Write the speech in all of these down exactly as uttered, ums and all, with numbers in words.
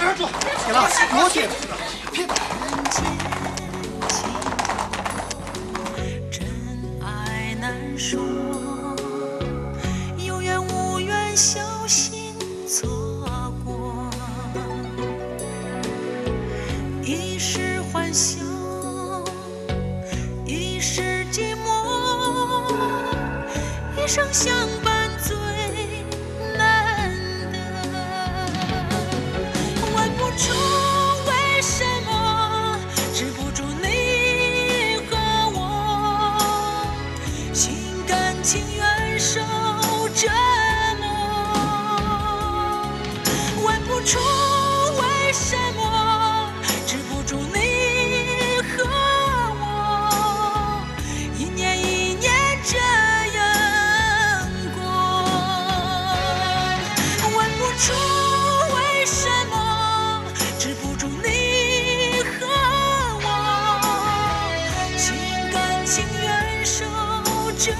ཨ་ཅོ། ཁྱེད་ལ་ཡོ་ཞེས་ཕེབས། 真爱难说，有缘无缘，小心错过。一世欢笑，一世寂寞，一生相伴最难得。问不出为什么，止不住你和我。 心甘情愿受折磨，问不出为什么，止不住你和我，一年一年这样过。问不出为什么，止不住你和我，心甘情愿受折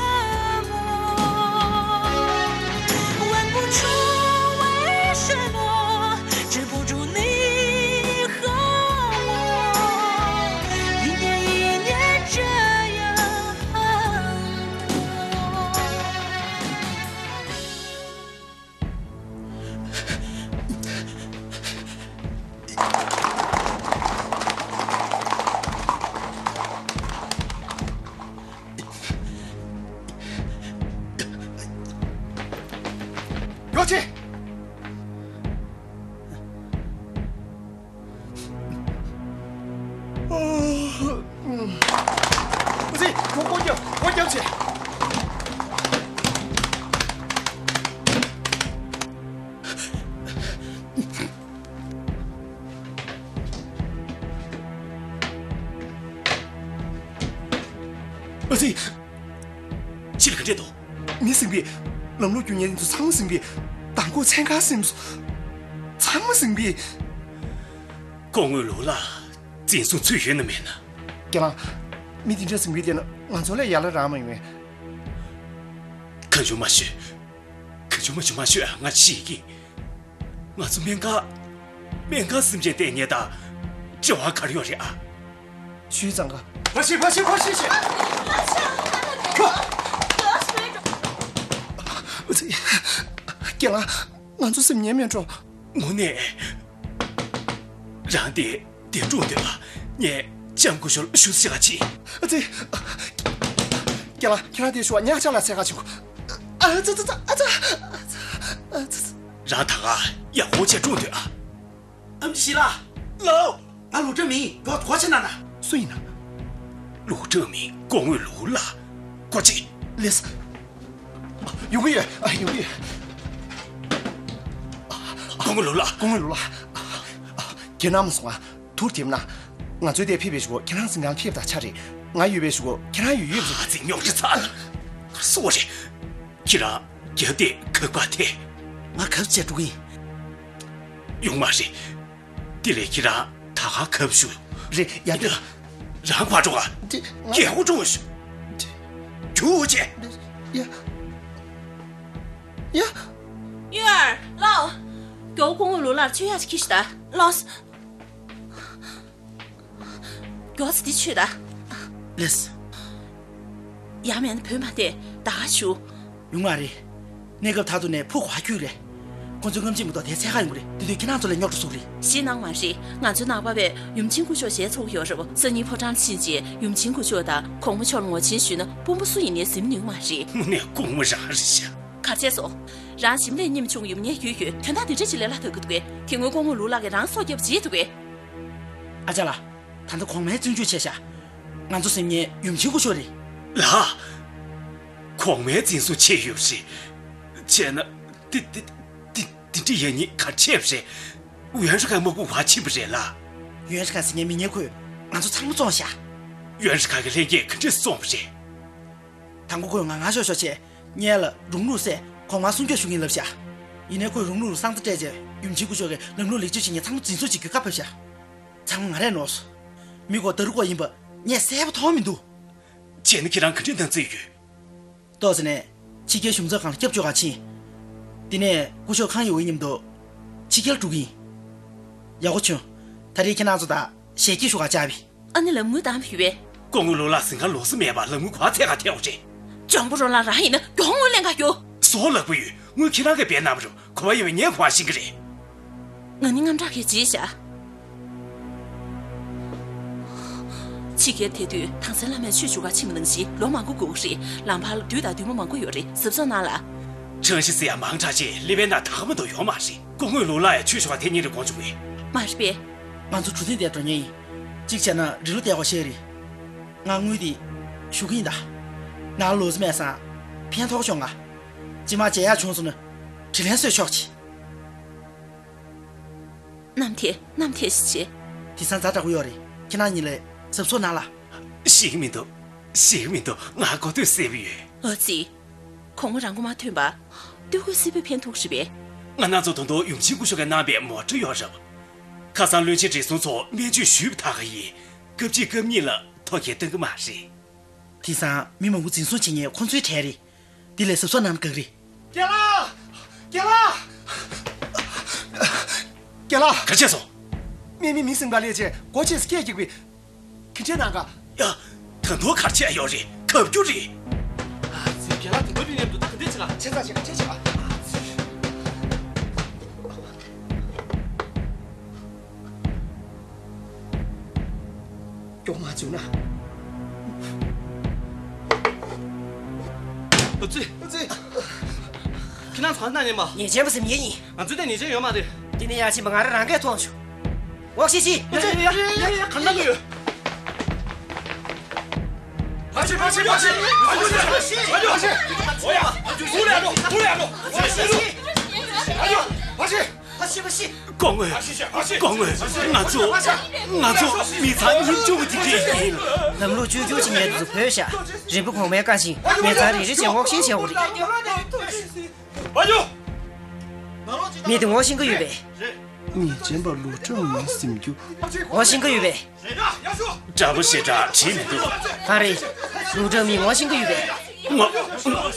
问不出为什么，止不住你和我，一年一年这样过。 ཡོ་ཆེ། ཨ་ཙི། སྒོ་སྒོ་རྒྱབ། སྒོ་རྒྱབ་བྱས། ཨ་ཙི། ཕྱི་ལ་ག་འདྲས་འདུག་མི་ཟིན་པས། ལམ་ལུགས་རྒྱུ་ཉེན་ཚོ་ཚང་མ་ཟིན་པས། མདང་དགོང་མཚན་གང་ཟིན་སོང་། ཚང་མ་ཟིན་པས། སྐུ་ངོ་ལུག་ལགས་འཛིན་བཟུང་ཚུད་ཡོད་ན་མེད་ན། རྒན་ལགས། མི་འདི་འདྲ་ཟིན་པས་བསྡད་ན་ང་ཚོ་ལ་ཡ་ལ་རག་མ་ཡོང་བས། གང་བྱུང་མ་ཤོད། གང་བྱུང་མ་བྱུང་མ་ཤོད་ཨ། ང་ཤི་གི། ང་ཚོ་སྨན་ཁང་། སྨན་ཁང་སེམས་ཅན་བསྟེན་མཁན་དང་འབྲེལ་བ་ག་རེ་ཡོད་རེད་ཨ། ཞུས་ཙང་ག་ཕ་ཤི་ཕ་ཤི་ཕ་ཤི་ཤི། རྒན་ལགས། ང་ཚོ་སེམས་ཉེས་མེད་འགྲོ། དངོས་གནས། རང་དེ་དེ་སྒྲུང་དེ་ལ་ངས་ལྕམ་སྐུ་ཞབས་ཞུ་ཟེར་ག་ཅི། ཨ་ཙི། རྒན་ལགས་ཁྱེད་རང་དེ་ཞུ་བ་ཉག་ཆ་ལ་ཚད་ག་ཆེན་གོ། ཨ་ཙི་ཙི་ཙི་ཨ་ཙི། ཨ་ཙི་ཙི། རང་ད་ག་ཡག་པོ་བྱས་སྒྲུང་དེ་ཨ། ཨམ་ཆི་ལགས། ལགས། ང་ལུའུ་ཀྲང་མིང་མགྱོགས་སྒོ་ཕྱེ་གནང་ན། སུ་ཡིན་ན། ལུའུ་ཀྲང་མིང་སྐུ་ངོ་ལུའུ་ལགས། སྒོ་ཕྱེ། ལགས་སོ། ཡོང་གི་ཡོད། ཨ། ཡོང་གི་ཡོད། སྐུ་ངོ་ལུའུ་ལགས། སྐུ་ངོ་ལུའུ་ལགས། རྒན་ནང་མ་སོང་ང་། ཐུགས་དེབ་ན། ང་ཚོའི་དེ་ཕེབས་པའི་ཞུ་སྒོ་ཁྱེད་རང་སེམས་ཁང་ཕེབས་དང་ཆ་རེད། ང་ཡོད་པའི་ཞུ་སྒོ་ཁྱེད་རང་ཡོད་ཡོད་རེད། ཨ་ཙི་རྙོག་དྲ་ཚ་ལ། སོ་རེད། ཁྱེད་རང་རྒྱབ་དེ་ཁག་པ་དེ། ང་ཁབ་བྱས་འགྲོ་གི་ཡིན། ཡོང་མ་རེད། དེ་ལས་ཁྱེད་རང་ད་ག་ཁབ་ཞུ། རེད་ཡ་དེ། རང་ཁ་འགྲོ་ག་དེ་ང་རྒྱལ་པོ་འགྲོ་ཞུ། རྒྱུ་ཅེ། ཡ། ཡ། ཡུལ་ལོ། མགྱོགས་སྐུ་ངོ་ལུའུ་ལགས་མཆོད་ཡག་ཅིག་ཁྱེར་ཤོག་དང་། ལགས། མགྱོགས་ཙམ་འདི་མཆོད་དང་། ལགས། ཡང་མིན་ན་བོད་མ་བསྡད་ད་ག་བཞུགས། ཡོང་མ་རེད། གནས་སྐབས་མཐར་ཐུག་ནས་ཕུགས་ཧ་ཁྱུག་རེད། ཁོ་ཚོའི་རྔམ་བརྗིད་མི་ཐོག་དེ་འཚོལ་ག་ཡོང་གི་རེད། དེ་དུས་ཁྱེད་རང་ཚོ་ལ་རྙོག་དྲ་བཟོ་གི་རེད། ཞེད་སྣང་མ་རེད། ང་ཚོའི་ནང་པ་བས་ཡུམ་ཆེན་སྐུ་ཞབས་ཞལ་འཚོ་གི་ཡོད་རེད། སང་ཉིན་ཕོ་བྲང་ཕྱིན་རྗེས་ཡུམ་ཆེན་སྐུ་ཞབས་དང་གོང་མ་མཆོག་ལ་ངོ་ཆེན་ཞུས་ན་དཔོན་པོ་སུ་ཡིན་ནའི་ཟིན་ནུས་མ་རེད། དངོས་གནས་སྐུ་ངོ་རང་རེད་ཤག་ག་བྱས་སོང་། རང་ཞིམ་ལས་སྙེམས་བྱུང་ཡུམ་ངའི་ཡུལ་ཡོད་དོན་དག་འདི་འདྲ་ཅིག་ལས་སླ་ཐག་གི་འདུག་གས། དེ་སྔོན་སྐུ་ངོ་ལུའུ་ལགས་ཀྱིས་རང་སྲོག་བསྐྱབས་བྱེད་འདུག་གས། ཨ་ཅག་ལགས། ད་ལྟ་གོང་མའི་བཙོན་འཇུག་བྱས་ཤག་ང་ཚོ་སེམས་ཉེས་ཡུམ་ཆེན་སྐུ་ཞབས་རེད། ལགས། གོང་མའི་འཛིན་བཟུང་བྱས་ཡོད་རེད། བྱས་ན། དེ་དེ་དེ་དེ་འདྲ་ཡས་ཉེས་ག་རེ་བྱས་པ་རེད། ཡོན་ཧྲི་ཁ་དམག་དཔུང་བར་ཕྱིན་པ་རེད་ལགས། ཡོན་ཧྲི་ཁ་ཟེར་མཁན་མི་ངན་ཁོས་ང་ཚོ་ཚང་མ་བཙོངས་ཤག་ཡོན་ཧྲི་ཁ་གི་ལྷན་རྒྱས་ག་འདྲས་བཙོངས་པ་རེད། དང་པོ་ཁོས་ང་ང་ཤོག་ཤོག་བྱས། སྔོན་ལ་རུང་ལུགས་སྲས་གོང་མར་སྲུང་སྐྱོབ་ཞུ་གིན་ལབ་ཤག་ཡིན་ནའི་ཁོས་རུང་ལུགས་ལ་སང་ཚ་སྤྲད་རྗེས་ཡུམ་ཆེན་སྐུ་ཞབས་ཀྱིས་ལམ་ལུགས་ལེགས་བཅོས་བྱེད་མཁན་ཚང་མ་འཛིན་བཟུང་བྱེད་རྒྱུའི་བཀའ་ཕབ་ཤག་ཚང་མ་ང་རས་ནོར་སོང་། མི་མགོ་ད་རུ་ཀོ་ཡིན་པ་ངས་གསལ་པོ་མཐོང་མི་འདུག་བྱས་ན་ཁྱེད་རང་ག་འདྲའི་སྣང་ཚུལ་ཡོད། ཏོག་ཙེ་ནས་ཕྱི་རྒྱལ་གཞུང་ཚབ་ཁང་ལ་སྐྱབས་བཅོལ་ག་ཕྱིན། དེ་ནས་སྐུ་ཞབས་ཁང་ཡོད་པའི་མཉམ་དུ་ཕྱི་རྒྱལ་འགྲོ་གི་ཡིན། ཡག་པོ་བྱུང་། ད་རེས་ཁྱེད་རང་ཚོ་དང་ཞལ་གྱིས་ཞུ་ག་བཅར་བས། ཨ་ནི་ལམ་དངུལ་བཏང་ཡོད་པས། སྐུ་ངོ་ལུག་ལགས་ཟིན་ཁ་ལོགས་སུ་མེད་པར་ལམ་དངུལ་ག་ཚད་ག་ཐེབས་པ་རེད། འཇོན་པོ་རོ་ལགས་རང་ཡིན་ན་མགྱོགས་དངུལ་ལེན་ག་རྒྱུགས། བཟོ་ལགས་པོ་ཡོད། དངུལ་ཁྱེད་རང་གིས་འབེལ་གནང་རོགས། གོ་བ་ཡོད་པས་ངས་གོ་བ་ཤེས་ཀྱི་རེད། ང་ནི་དངངས་སྐྲག་གིས་བརྗེད་བཞག་ཕྱི་རྒྱལ་དེ་དུས་དྭངས་གསལ་བླ་མས་ཆོས་ཞུ་གར་ཕྱིན་པ་ནང་བཞིན་ལོ་མང་པོ་འགོར་གྱི་རེད། ལམ་བར་ལ་བདུད་དང་བདུད་མོ་མང་པོ་ཡོད་རེད། གཟབ་གཟབ་གནང་ལ། ཁྲང་ཞི་ཟེར་ཡ་མང་དྲགས་རྗེས་ཀླད་པའི་ནང་ད་ག་མ་གཏོགས་ཡོད་མ་རེད། སྐུ་ངོ་ལུག་ལགས་ཡ་ཆོས་ཞུ་གར་ཐེངས་གཉིས་རེ་དགོངས་བྱུང་བས། མ་རེད་པས། ང་ཚོ་གྲུ་གཟིངས་དེར་འགྲོ་མཁན་ཡིན། གཅིག་བྱས་ན་རི་ལུ་བསྡད་དགོས་ཤེས་རེད། ང་དངུལ་དེ་ཞུ་གི་ཡིན་ད། ནང་ལོགས་སུ་མེད་སང་ཕན་ཐོགས་བྱུང་ང་། ཅི་མ་བྱེད་ཡག་བྱུང་སོང་ན་དྲིན་ལན་གསོས་ཆོག་ཅིག་གནམ་ཐེ་གནམ་ཐེ་ཞིག་བྱེད། དེང་སང་ཛ་དྲག་པོ་ཡོད་རེད། ཁྱེད་རང་གཉིས་ལས་གཟབ་གཟབ་གནང་ལ། ཞིག་མི་འདུག་ཞིག་མི་འདུག་ང་གོ་ཐོས་སེ་བ་ཡོད། ཨ་ཙི། གོང་མ་རང་མགོ་མ་ཐོན་པ། སྟོད་གོས་སེར་པོས་ཕན་ཐོགས་རེད་པས། ང་རང་ཚོ་ད་དུང་ཡུམ་ཆེན་སྐུ་ཞབས་ཀྱིས་གནང་པའི་མོ་ཊ་ཡོད་རེད་པ། ཁ་སང་བློན་ཆེན་བགྲེས་སོང་ཚོ་སྨན་བཅོས་ཞུས་པ་ད་ག་ཡིན། སྐབས་གཅིག་སྐབས་གཉིས་ལ་ཐོ་ཁྱད་གཏང་གི་མ་རེད། དེང་སང་མི་མང་པོ་འཛིན་བཟུང་བྱེད་མཁན་ཁོ་ཚོའི་གྲས་རེད། འདི་ལས་གཟབ་གཟབ་གནང་ན་དགའ་གི་རེད། རྒན་ལགས། རྒན་ལགས། རྒན་ལགས། ག་བྱས་སོང་། སྨན་མི་མི་སེམས་དགའ་ལས་བྱས་སྒོ་ཕྱེས་སུ་སྐད་རྒྱག་པའི། ག་འདྲས་གནང་ག་ཡ། ད་དུང་ག་རེ་བྱས་ཡོད་རེད། ག་རྒྱུ་རེད། ཨ་ཙི། རྒན་ལགས་དུས་འགོར་པའི་མཉམ་དུ་ད་ག་འདྲས་བྱེད་ལ། ཆེ་ཙག་ཆེ་ག་འདྲས་བྱེད་ལ། ཨ་ཙི། མགྱོགས་མ་བྱུང་ན། ཨ་ཙི། ཨ་ཙི། ཁྱེད་རང་ཚོ་ག་ན་ཉན་པ། ཉེས་ཅན་པ་ཟེར་མཁན་ཡིན། ང་ཚོའི་ཐད་ཉེས་ཅན་ཡོད་མ་རེད། དེ་ནས་ཡ་ཕྱིན་པ་ང་རང་རང་གིས་མཐོང་བྱུང་། ངོ་ཤེས་ཤིག་ཡ་ཡ་ཡ་ཡ་ཡ། ག་ན་ལོས་ཡོད། ཕ་ཤི་ཕ་ཤི་ཕ་ཤི། ཕ་ཤི་ཕ་ཤི། ཕ་ཤི་ཕ་ཤི། ཕ་ཤི་ཕ་ཤི། སྐུ་ངོ། སྐུ་ངོ། ང་ཚོ། ང་ཚོ་མི་ཚང་ཉིན་བཅུ་པོ་དེ་གས་ཡིན། ལམ་ལུགས་བཅོས་བསྒྱུར་བྱེད་མཁན་དེ་ཚོ་བོས་ཤག་རིམ་པ་གོང་མའི་བཀའ་བཞིན་ཉེ་ཚང་རེ་རེ་བྱས་ངོ་ཤེས་བྱེད་དགོས་རེད། མི་དེ་ངོ་ཤེས་ཀྱི་ཡོད་པས། ཉེས་ཅན་པ་ལུག་ཁྲག་མི་སིམ་རྒྱུ། ངོ་ཤེས་ཀྱི་ཡོད་པས། འདྲ་པོ་ཞེ་དྲག་བྲིས་མི་འདུག་ག་རེ། ལུག་ཁྲག་མི་ངོ་ཤེས་ཀྱི་ཡོད་པས། ངོ་།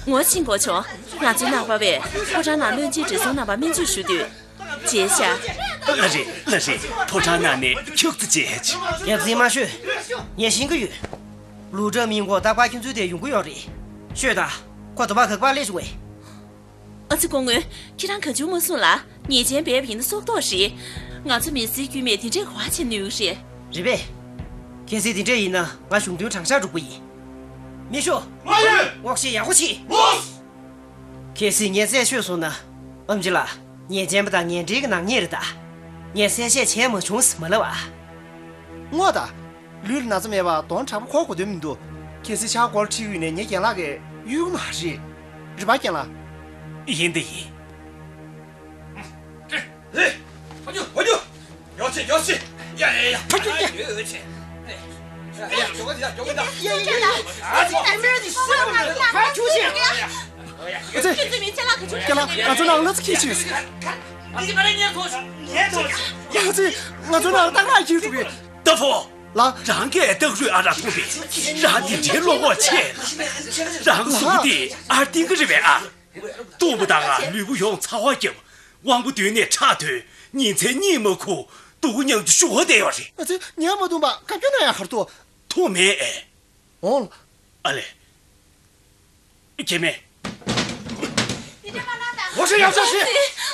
ངོ་ཤེས་དགོས་བྱུང་། ང་ཚོའི་ནང་པ་བས་ཕོ་བྲང་ནང་བློན་ཆེན་བགྲེས་སོང་རྣམ་པ་སྨན་བཅོས་ཞུ་དུས། བརྗེད་ཤག་ལགས་རེད། ལགས་རེད། ཕོ་བྲང་ནང་ནས་ཁྱུག་ཙམ་བརྗེད་ཅིག་ཡ་ཙི་མ་ཤོད། ངས་ཤེས་ཀྱི་ཡོད། ལུག་ཁྲག་མི་མགོ་རྟག་པར་ཁྱེད་ཚོའི་དེར་ཡོང་གི་ཡོད་རེད། ཤོད་ད། ཁོ་དོ་པ་གག་པ་སླེབས་བྱུང་བས། ཨ་ཙི་སྐུ་ངོ། ཁྱེད་རང་གང་བྱུང་མ་གསུངས་ལ། ཉེས་ཅན་འབེབས་པ་ཡིན་ན་སྲོག་ཐོག་རེད། ང་ཚོ་མི་སེར་དཀྱུས་མས་དེ་འདྲའི་ག་བ་བྱེད་ནུས་རེད། རེད་པས། གལ་སྲིད་དེ་འདྲ་ཡིན་ན་ང་གཞུང་དོན་དྲང་བཞག་འགྲོ་གི་ཡིན། མི་ཤོག་མ་ཡིན། ངོ་ཤེས་ཡག་པོ་བྱེད། ལོས། གལ་སྲིད་ཉེས་ཚད་ཤོད་སོང་ན། ཨམ་ཆི་ལགས། ཉེས་ཅན་པ་དང་ངན་འབྲེལ་གྱི་ནག་ཉེས་རེད་ད། ངས་གསལ་བཤད་བྱས་མ་བྱུང་ཟེར་མ་ལབ་ཨ། ངོ་ད། ལུས་ལ་ན་ཚ་མེད་པ་གདོང་དྲག་པོ་ཁོག་གོ་དོན་མི་འདུག་གལ་སྲིད་ཕྱག་སྐོར་ཁྲིད་ཡོད་ནས་ངས་རྒན་ལགས་ཀྱིས་གཡུག་མ་རེད། རེད་པ་རྒན་ལགས། ཡིན་ད་ཡིན། ཧེ། ཕ་ཇོ་ཕ་ཇོ། ཡོ་ཆེ་ཡོ་ཆེ། ཡ་ཡ་ཡ། ཕ་ཇོ་ཡ། ཡོ་ཆེ། ཡ་ཡ་ཡ། ཨ་ཙི། རྒན་ལགས་ང་ཚོ་ནང་ལ་ཚུར་ཁྱེར་ཕྱིན་ཡོད། ཨ་ཙི། ང་ཚོ་ནང་ལ་ཚུར་ཁྱེར་ཕྱིན་ཡོད། ཨ་ཙི། ང་ཚོ་ནང་ལ་སྟག་ར་འཁྱེར་འགྲོ་གི། ཏ་ཕོ། ལགས། རང་གིས་སྟག་རུས་ཨ་རག་འཐུང་པས་རང་འདི་འདྲའི་བློ་ཁོག་ཆེ་ལ། རང་གཟུགས་འདི་ཨར་ཏིང་གི་རེད་པས་ཨ། སྟོང་པ་དང་ལུས་པོ་ཡོངས་ཚ་བ་བརྒྱབ། དབང་པོ་མདུན་ནས་ཁྲག་ཐོན། ཉིན་མཚན་གཉིད་མ་ཁུག་སྡུག་མྱངས་ཏེ་ཞུ་བ་བསྡད་ཡོད་རེད། ཨ་ཙི། ཉལ་མ་བཏུབ་པ་ཁ་སྐྱོ་ན་ཡང་ཧར་ཐུག་ཐུག་མེད་ཨེ། འོང་། ཨ་ལས། སྐྱེ་མེད། ངོ་ཤེས་ཡག་ཤོས་ཤིག་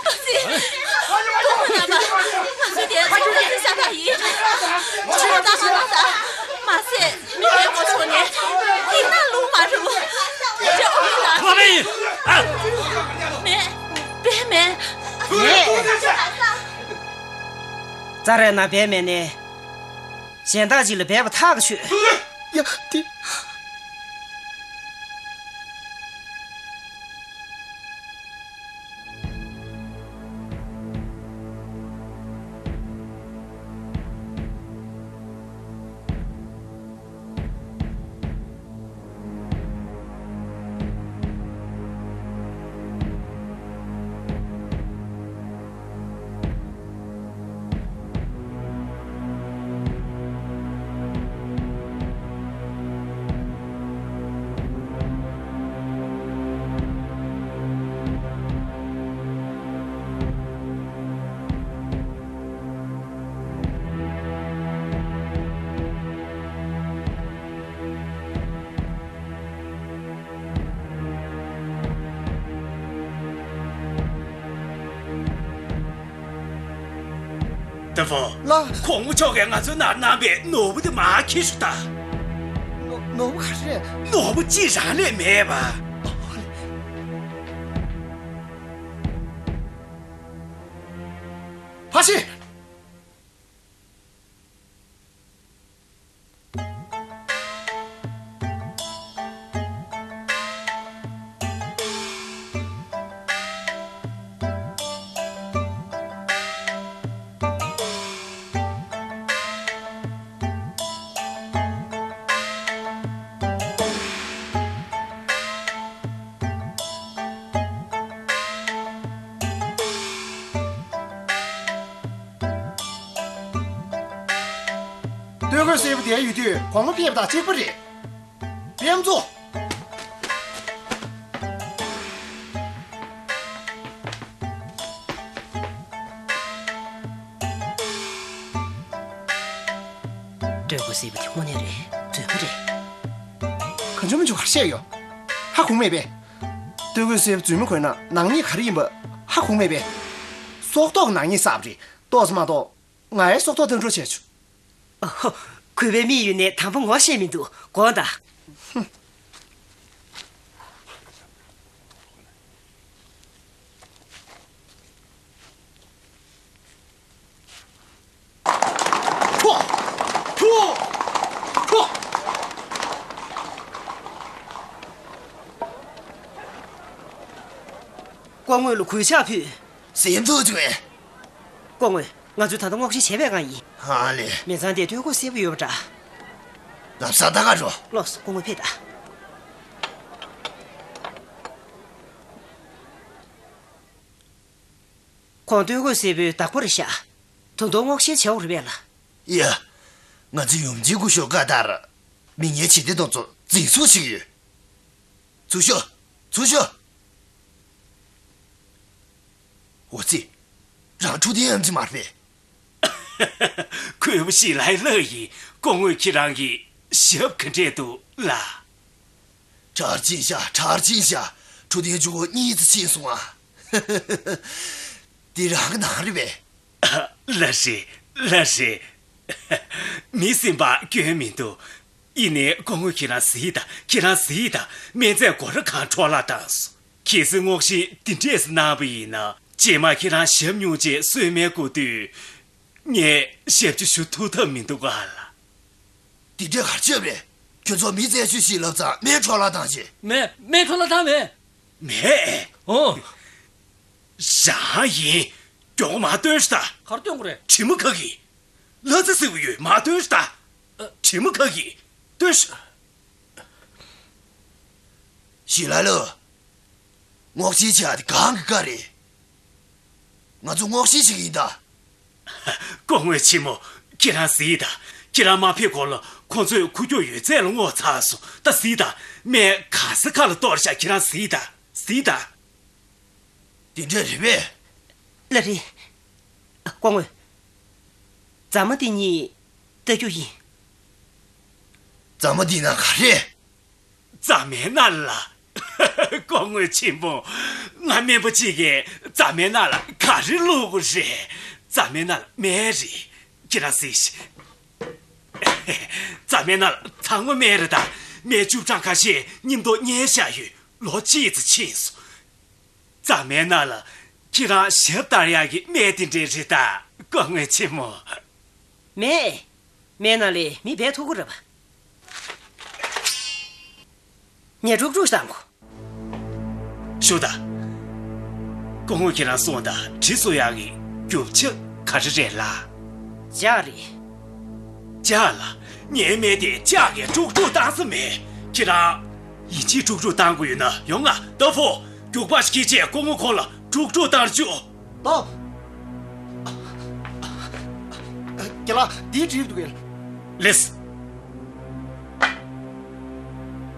ཨ་ཙི། ཨ་ཙི། ང་ཚོ་དེ་ཚོ་ང་ཚོའི་ཤ་སྟག་ཡིན། ཁྱོད་ད་ང་ལ་ད། མ་ཟད་མི་རེ་ངོ་ཆོག་ནས་འདི་ན་ལུག་མ་རུ། དེ་འདྲ་འོ་ཡིན་ལ། ཁོ་མེད་ཡིན། ཨ། མེད། བས་མེད། མེད། རྩ་རའི་ནང་བས་མེད་ནས། གཞན་དག་ཅིག་ལ་བས་པ་ཐག་གིས་ཆོད། ཡ། དེ། ཏེ་ཧྥོ། ལགས། གོང་མ་མཆོག་གིས་ང་ཚོའི་ནང་གནང་བའི་ནོར་བུ་དེ་མར་འཁྱེར་ཤོག་ད། ནོར་ནོར་བུ་ག་རེ་རེད། ནོར་བུ་གཅིག་རང་ལས་མེད་པ། ཕ་ཤི། སྟོད་གོས་སེར་པོ་དེ་ཡོད་དུས་གོང་མ་ཕེབས་པ་དང་གཅིག་པ་རེད། པེམ་ཙོ། སྟོད་གོས་སེར་པོ་དེ་དངོས་གནས་རེད། རྫུན་མ་རེད། གང་བྱུང་མི་བྱུང་གར་བཤད་ཡོད། ཧ་གོ་མེད་པས། སྟོད་གོས་སེར་པོ་རྫུན་མ་གོན་ན་ནག་ཉེས་ག་རེ་ཡིན་པ་ཧ་གོ་མེད་པས། སྲོག་ཐོག་ནག་ཉེས་བསགས་པ་རེད། ཏོག་ཙམ་མ་གཏོགས། ང་ཡི་སྲོག་ཐོག་འདོན་སྤྲོད་བྱས་བྱུང་། ཨོ་ཧོ། གུས་པའི་མིག་ཡོད་ནས་དང་པོ་ངོ་ཤེས་མི་འདུག་དགོངས་དག་ཁྲོ། ཁྲོ། ཁྲོ། སྐུ་ངོ་ལ་གུས་ཕྱག་ཕུལ། སེམས་ཐུགས་བྱུང་བས། སྐུ་ངོ། ང་ཚོས་ད་ལྟ་སྔོག་བཤེར་བྱས་པའི་སྒང་ཡིན། ཧ་ལས། མི་ཚང་དེ་སྟོད་གོས་སེར་པོ་ཡོད་པ་འདྲ། ལབ་ས་ད་ག་འགྲོ། ལོགས་སུ་སྐུ་ངོ་ཕེབས་དང་། ཁོང་སྟོད་གོས་སེར་པོའི་བདག་པོ་རེད་ཤག་ད་དུང་སྔོག་བཤེར་བྱེད་དགོས་རེད་པས་ལགས། ཡ། ང་ཚོའི་ཡུམ་ཆེན་སྐུ་ཞབས་བཀའ་ལྟར། མི་ངན་བྱེད་གཏེ་དེ་ཚོ་འཛིན་བཟུང་བྱེད་ཀྱི་ཡོད། ཚུར་ཤོག་ཚུར་ཤོག་འོ་ཙི། རང་ཕྲུ་གུ་ཡང་ཅི་མ་རེད། ཁོས་བུ་ཞིག་ལའི་ལགས་ཡིན། སྐུ་ངོ་ཁྱེད་རང་གི་ཞབས་ག་འདྲས་འདུག་ལགས། གྲགས་ཅན་ཤག་གྲགས་ཅན་ཤག་ཕྲུ་གུ་མཇུག་གཉིས་ཙམ་ཕྱིན་སོང་ཨ། དེ་རང་གི་ནང་རེད་པས། ལགས་རེད། ལགས་རེད། མི་སེམས་པ་སྐྱོན་མི་འདུག་ཡིན་ནའི་སྐུ་ངོ་ཁྱེད་རང་གཟིགས་དང་། ཁྱེད་རང་གཟིགས་དང་། སྨན་རྫས་སྒོ་ར་གང་འཕྲོ་བརླག་བཏང་སོང་། གལ་སྲིད་སྔོག་བཤེར་འདི་འདྲས་གནང་བ་ཡིན་ན། རྗེས་མ་ཁྱེད་རང་ཞབས་སྨྱུག་ཅིག་གསོས་སྨན་བསྐུར་དུས། ངས་ཞབས་ཕྱི་ཞུ་ཐུབ་ཐབས་མི་འདུག་ག་ལགས། འདི་འདྲས་ག་རེ་བྱས་པ་རེད། ཁྱོད་ཚོ་མི་རྩད་གཅོད་ཞིག་ལབ་ཙང་སྨན་འཕྲོ་བརླག་བཏང་བྱས། མེད། སྨན་འཕྲོ་བརླག་བཏང་མེད། མེད། ཨོ། རང་ཡིན། མགྱོགས་མར་སྟོན་ཤོག་ད། ག་རེ་སྟོན་དགོས་རེད། དྲི་མ་ག་གི། ལྷ་རྩེ་ཟེར་བ་ཡོད། མར་སྟོན་ཤོག་ད། དྲི་མ་ག་གི། སྟོན་ཤོག་ཞི་ལ་ལོ། སྔོག་བཤེར་བྱེད་ཡག་དེ་གང་གི་བཀའ་རེད། ང་ཚོ་སྔོག་བཤེར་བྱེད་ཀྱི་ཡིན་ད། སྐུ་ངོ་ཆེན་མོ། ཁྱེད་རང་གཟིགས་དང་། ཁྱེད་རང་མ་ཕེབས་གོང་ལ་ཁོང་ཚོས་འཁོར་རྒྱུག་ཡོད་ཚད་ལ་སྔོག་ཚར་སོང་། ད་གཟིགས་དང་། སྨན་ག་ས་ག་ལ་གཏོར་བཞག་ཁྱེད་རང་གཟིགས་དང་། གཟིགས་དང་། དེ་འདྲ་རེད་པས། ལགས་རེད། སྐུ་ངོ། རྫ་མ་འདི་གཉིས་ལྟ་རྒྱུ་ཡིན། རྫ་མ་འདི་ན་ག་རེ། རྫ་མའི་ནང་ལ། སྐུ་ངོ་ཆེན་པོ། ང་སྨན་པ་གཅིག་གིས་རྫ་མའི་ནང་ལ་ག་རེ་བླུགས་དགོས་རེད། རྫ་མའི་ནང་ལ་སྨན་རེད། ཁྱེད་རང་གཟིགས་ཤིག་རྫ་མའི་ནང་ལ་ཚང་མ་སྨན་རེད་ད། སྨན་བཅུ་གྲངས་ཁ་ཤས་མཉམ་དུ་བསྙལ་བཞག་ཡོད། ལོ་གཅིག་ཙམ་ཕྱིན་སོང་། རྫ་མའི་ནང་ལ་ཁྱེད་རང་ཞབས་བཏང་ཡག་གི་སྨན་དེ་འདྲས་རེད་ད། སྐུ་ངོ་ཆེན་མོ། མེད། སྨན་ནང་ལས་མི་སྦས་ཐུབ་ཀྱི་རེད་པ། ངས་དཀྲུག་དཀྲུག་བཏང་གོ། ཞུ་ད། སྐུ་ངོ་ཁྱེད་རང་གསུངས་དང་། དྲི་གསོ་ཡག་གི་རྒྱུ་ཆ་ག་རེ་རེད་ལགས། ལྕགས་རེད། ལྕགས་ལ། ངའི་སྨན་དེ་ལྕགས་ཀྱིས་དཀྲུག་དཀྲུག་བཏང་ས་མེད། ཁྱེད་རང་། ཡིན་གཅིག་དཀྲུག་དཀྲུག་བཏང་དགོས་ཡོད་ན་ཡོང་ང་། ཏ་ཕོ། རྒྱུག་པ་ཞིག་ཁྱེར་བྱས་སྐུ་ངོ་ཁོང་ལ་དཀྲུག་དཀྲུག་བཏང་བཅུག་ཏོ། རྒན་ལགས། འདིའི་གྲིབ་འདུག་གས། ལེས།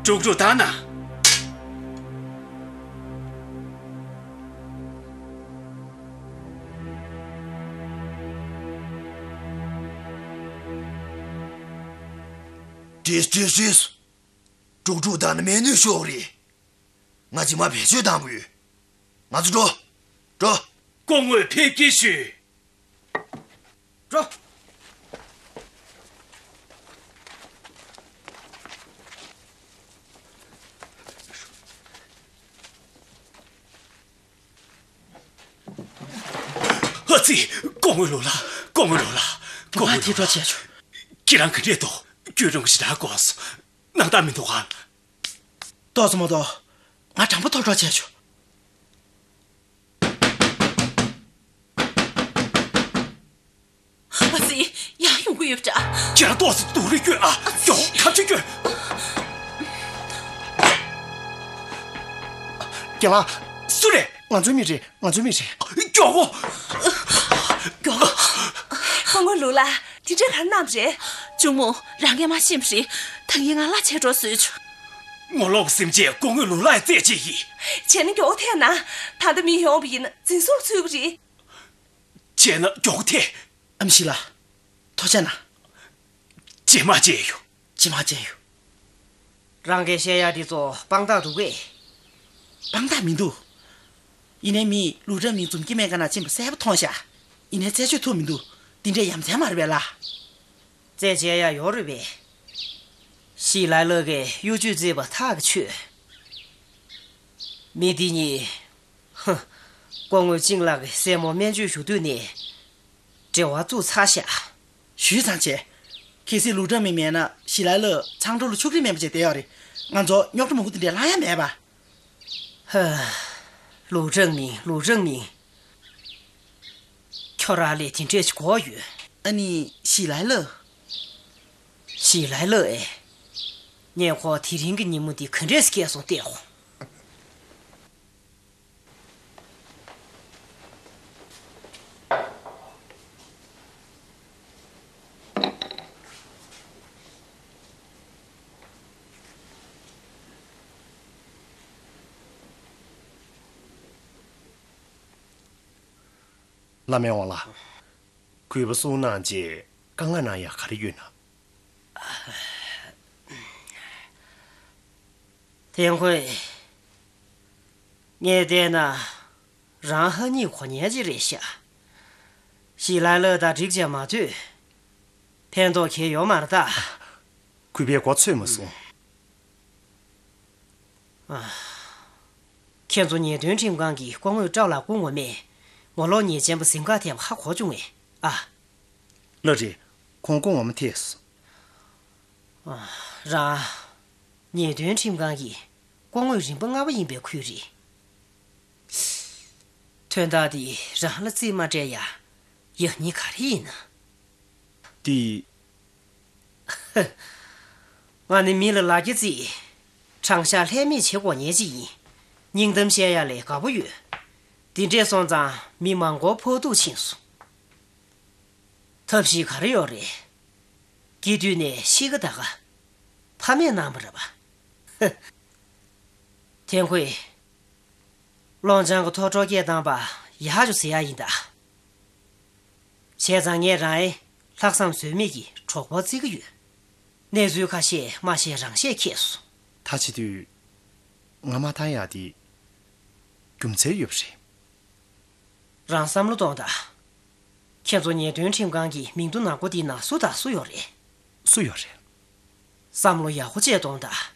དཀྲུག་དཀྲུག་བཏང་ན། ཏྲིས་ཏྲིས་ཏྲིས། དཀྲུག་དཀྲུག་བཏང་ན་སྨན་ནུས་ཤོར་གི་རེད། ང་རྗེས་མ་བེད་སྤྱོད་བཏང་དགོས་ཡོད། ང་ཚོ་འགྲོ། འགྲོ། སྐུ་ངོ་ཕེབས་སྐྱེལ་ཞུས། འགྲོ། ཨ་ཙི། སྐུ་ངོ་ལོ་ལགས། སྐུ་ངོ་ལོ་ལགས། སྐུ་ངོ་ལོ་ལགས། ཁྱེད་རང་ག་འདྲས་འདུག་ཁྱོད་རང་ཞེ་དྲག་གོམས་སོང་། སྣང་དག་མི་འདུག་ག་ཏོག་ཙམ་མ་གཏོགས། ང་དྲང་པོ་ཐོབ་གྲོགས་བྱས་ཆོག་ཨ་ཙི། ཡང་ཡོང་གི་ཡོད་པ་འདྲ། ཁྱེད་རང་ཏོག་ཙམ་སྡུག་རུས་སྐྱོན་ཨ། མགྱོགས་ཁ་ཆུ་སྐྱོན། རྒན་ལགས། སུ་རེད། ང་ཚོའི་མི་རེད། ང་ཚོའི་མི་རེད། མགྱོགས་པོ། མགྱོགས། སྐུ་ངོ་ལོ་ལགས། དེ་འདྲ་ག་རེ་གནང་བ་རེད། གཅུང་མོ། རང་གིས་མ་ཤེས་པ་རེད། ད་ངས་ང་ལ་བྱས་འགྲོ་བཟོས་བྱུང་། ངོ་ལོག་སེམས་ཅན་སྐུ་ངོ་ལོ་ལགས་རྩད་གཅོད་ཡིན། བྱས་ན་མགྱོགས་ཐལ་ན། ད་ལྟ་མི་ཡོང་བ་ཡིན་ན་འཛིན་བཟུང་ལ་ཚུད་ཀྱི་རེད། བྱས་ན་མགྱོགས་ཐལ། ཨ་མ་ཤི་ལགས། ཐུགས་རྗེ་གནང་། རྗེས་མ་མཇལ་ཡོང་། རྗེས་མ་མཇལ་ཡོང་། རང་གིས་བཤད་ཡ་འདི་ཚོ་དཔང་རྟགས་འདུག་གས། དཔང་རྟགས་མི་འདུག་ཡིན་ནའི་མིས་ལུའུ་ཀྲང་མིང་འཛོམས་སྐྱེས་སྨན་ཁང་ནང་ཕྱིན་པ་གསལ་པོ་མཐོང་ཤག་ཡིན་ནའི་རྩད་གཅོད་ཐུབ་མི་འདུག་འདི་འདྲའི་ཡ་མཚན་མ་རེད་པས་ལགས། རྩད་བཅད་ཡ་ཡོད་རེད་པས། ཞི་ལའི་ལགས་ཀྱིས་གཡོ་ཇུས་བརྩིས་པ་ཐག་གིས་ཆོད། མི་འདི་གཉིས། ཧུ། སྐུ་ངོ་ཅིང་ལགས་ཀྱིས་སྲས་མོ་སྨན་བཅོས་ཞུ་དུས་ནས་འབྲེལ་བ་བཙུགས་ཚར་ཤག་ཞུས་ཙང་བྱས། གལ་སྲིད་ལུའུ་ཀྲང་མིང་མེད་ན་ཞི་ལའི་ལགས་མཚང་སྒྲོག་ལ་ཆུ་ཁྲིད་མེད་པ་བྱས་བསྡད་ཡོད་རེད། ང་ཚོ་རྙོག་དྲ་མང་པོ་དེ་འདྲས་ལངས་ཡ་མེད་པ། ཧ། ལུའུ་ཀྲང་མིང་། ལུའུ་ཀྲང་མིང་། ཁྱོད་རང་ལ་དེ་འདྲས་ཅིག་གོ་ཡོད། ཨ་ནི་ཞི་ལའི་ལགས། ཞི་ལའི་ལགས་ཨེ། ངས་ཁོ་དེ་རིང་གི་ཉིན་མོ་འདི་ག་འདྲས་སྐྱེལ་སོང་བལྟས་ཧོ། བླ་སྨན་ཝང་ལགས། གུས་པ་གསུང་གནང་རྗེས་བཀའ་མངགས་གནང་ཡ་ག་རེ་ཡོད་ན། ཐེན་ཧུའེ། ངས་བལྟས་ན། རང་ཧ་ཉིས་གོ་ཉན་ཅིག་རེད་ཤག་ཞི་ལའི་ལགས་དང་འགྲིག་བྱས་མ་ཐུབ། ཕན་ཐོགས་གང་ཡོད་མ་རེད་ད། གུས་པས་གོ་ཚོད་མ་སོང་། ཨ། ཁྱེད་ཚོ་ཉེས་དོན་ཁྲིམས་ཁང་གི་སྐུ་ངོ་ཀྲའོ་ལགས་སྐུ་ངོ་མས་ངོ་ལོག་ཉེས་ཅན་པ་གཟིམ་ཁང་ཐེབས་ཧ་གོ་བྱུང་ངས་ཨ། ལགས་རེད། ཁོང་སྐུ་ངོ་མ་ཐེབས་སོང་། ཨ། རང་། ཉེས་དོན་ཁྲིམས་ཁང་གི་སྐུ་ངོ་རིམ་པ་ལྔ་པ་ཡིན་པའི་ཁུལ་རེད། དོན་དག་འདི་རང་ལ་རྩིས་མ་སྤྲད་ཡ་ཡག་ཉེས་ག་རེ་ཡིན་ན། འདི། ང་ནི་མི་ལ་ལ་རྒྱ་རྩིས། དྲང་གཞག་ལྷད་མེད་བྱེད་དགོས་མཁན་ཅིག་ཡིན། སྙིང་གཏམ་བཤད་ཡ་ལས་དགའ་པོ་ཡོད། འདི་འདྲས་སོང་ཙང་མི་མང་པོ་ཕོག་ཐུག་ཕྱིན་སོང་། ཐབས་ཤེས་ག་རེ་ཡོད་རེད། སྐྱེས་དུས་ནས་གཤིས་ཀ་ད་ག་ཕ་མས་གནང་བ་རེད་པ། ཧ། ཐེན་ཧུའེ། སློང་ཆང་གི་ཐོག་འཕྲོག་སྐད་བཏང་པ་ཡག་ཅོ་ཟེར་ཡ་ཡིན་ད། བྱས་ཙང་ངས་རང་ཨེ་ལྷག་བསམ་ཟོལ་མེད་ཀྱིས་གྲོགས་པོ་བརྩི་གི་ཡོད། གནས་ཚུལ་ཁ་ཤས་མ་བཤད་རང་བཤད་ཁེལ་སོང་། ད་བྱེད་དུས་ང་མ་བཏང་ཡག་དེ་རྒྱུ་མཚན་ཡོད་པ་རེད། རང་བསམ་བློ་གཏོང་དང་། ཁྱེད་ཚོ་ཉེས་དོན་ཁྲིམས་ཁང་གི་མིང་ཐོ་ནག་པོ་འདིའི་ནང་སུ་དང་སུ་ཡོད་རེད། སུ་ཡོད་རེད། བསམ་བློ་ཡག་པོ་བྱས་གཏོང་དང་།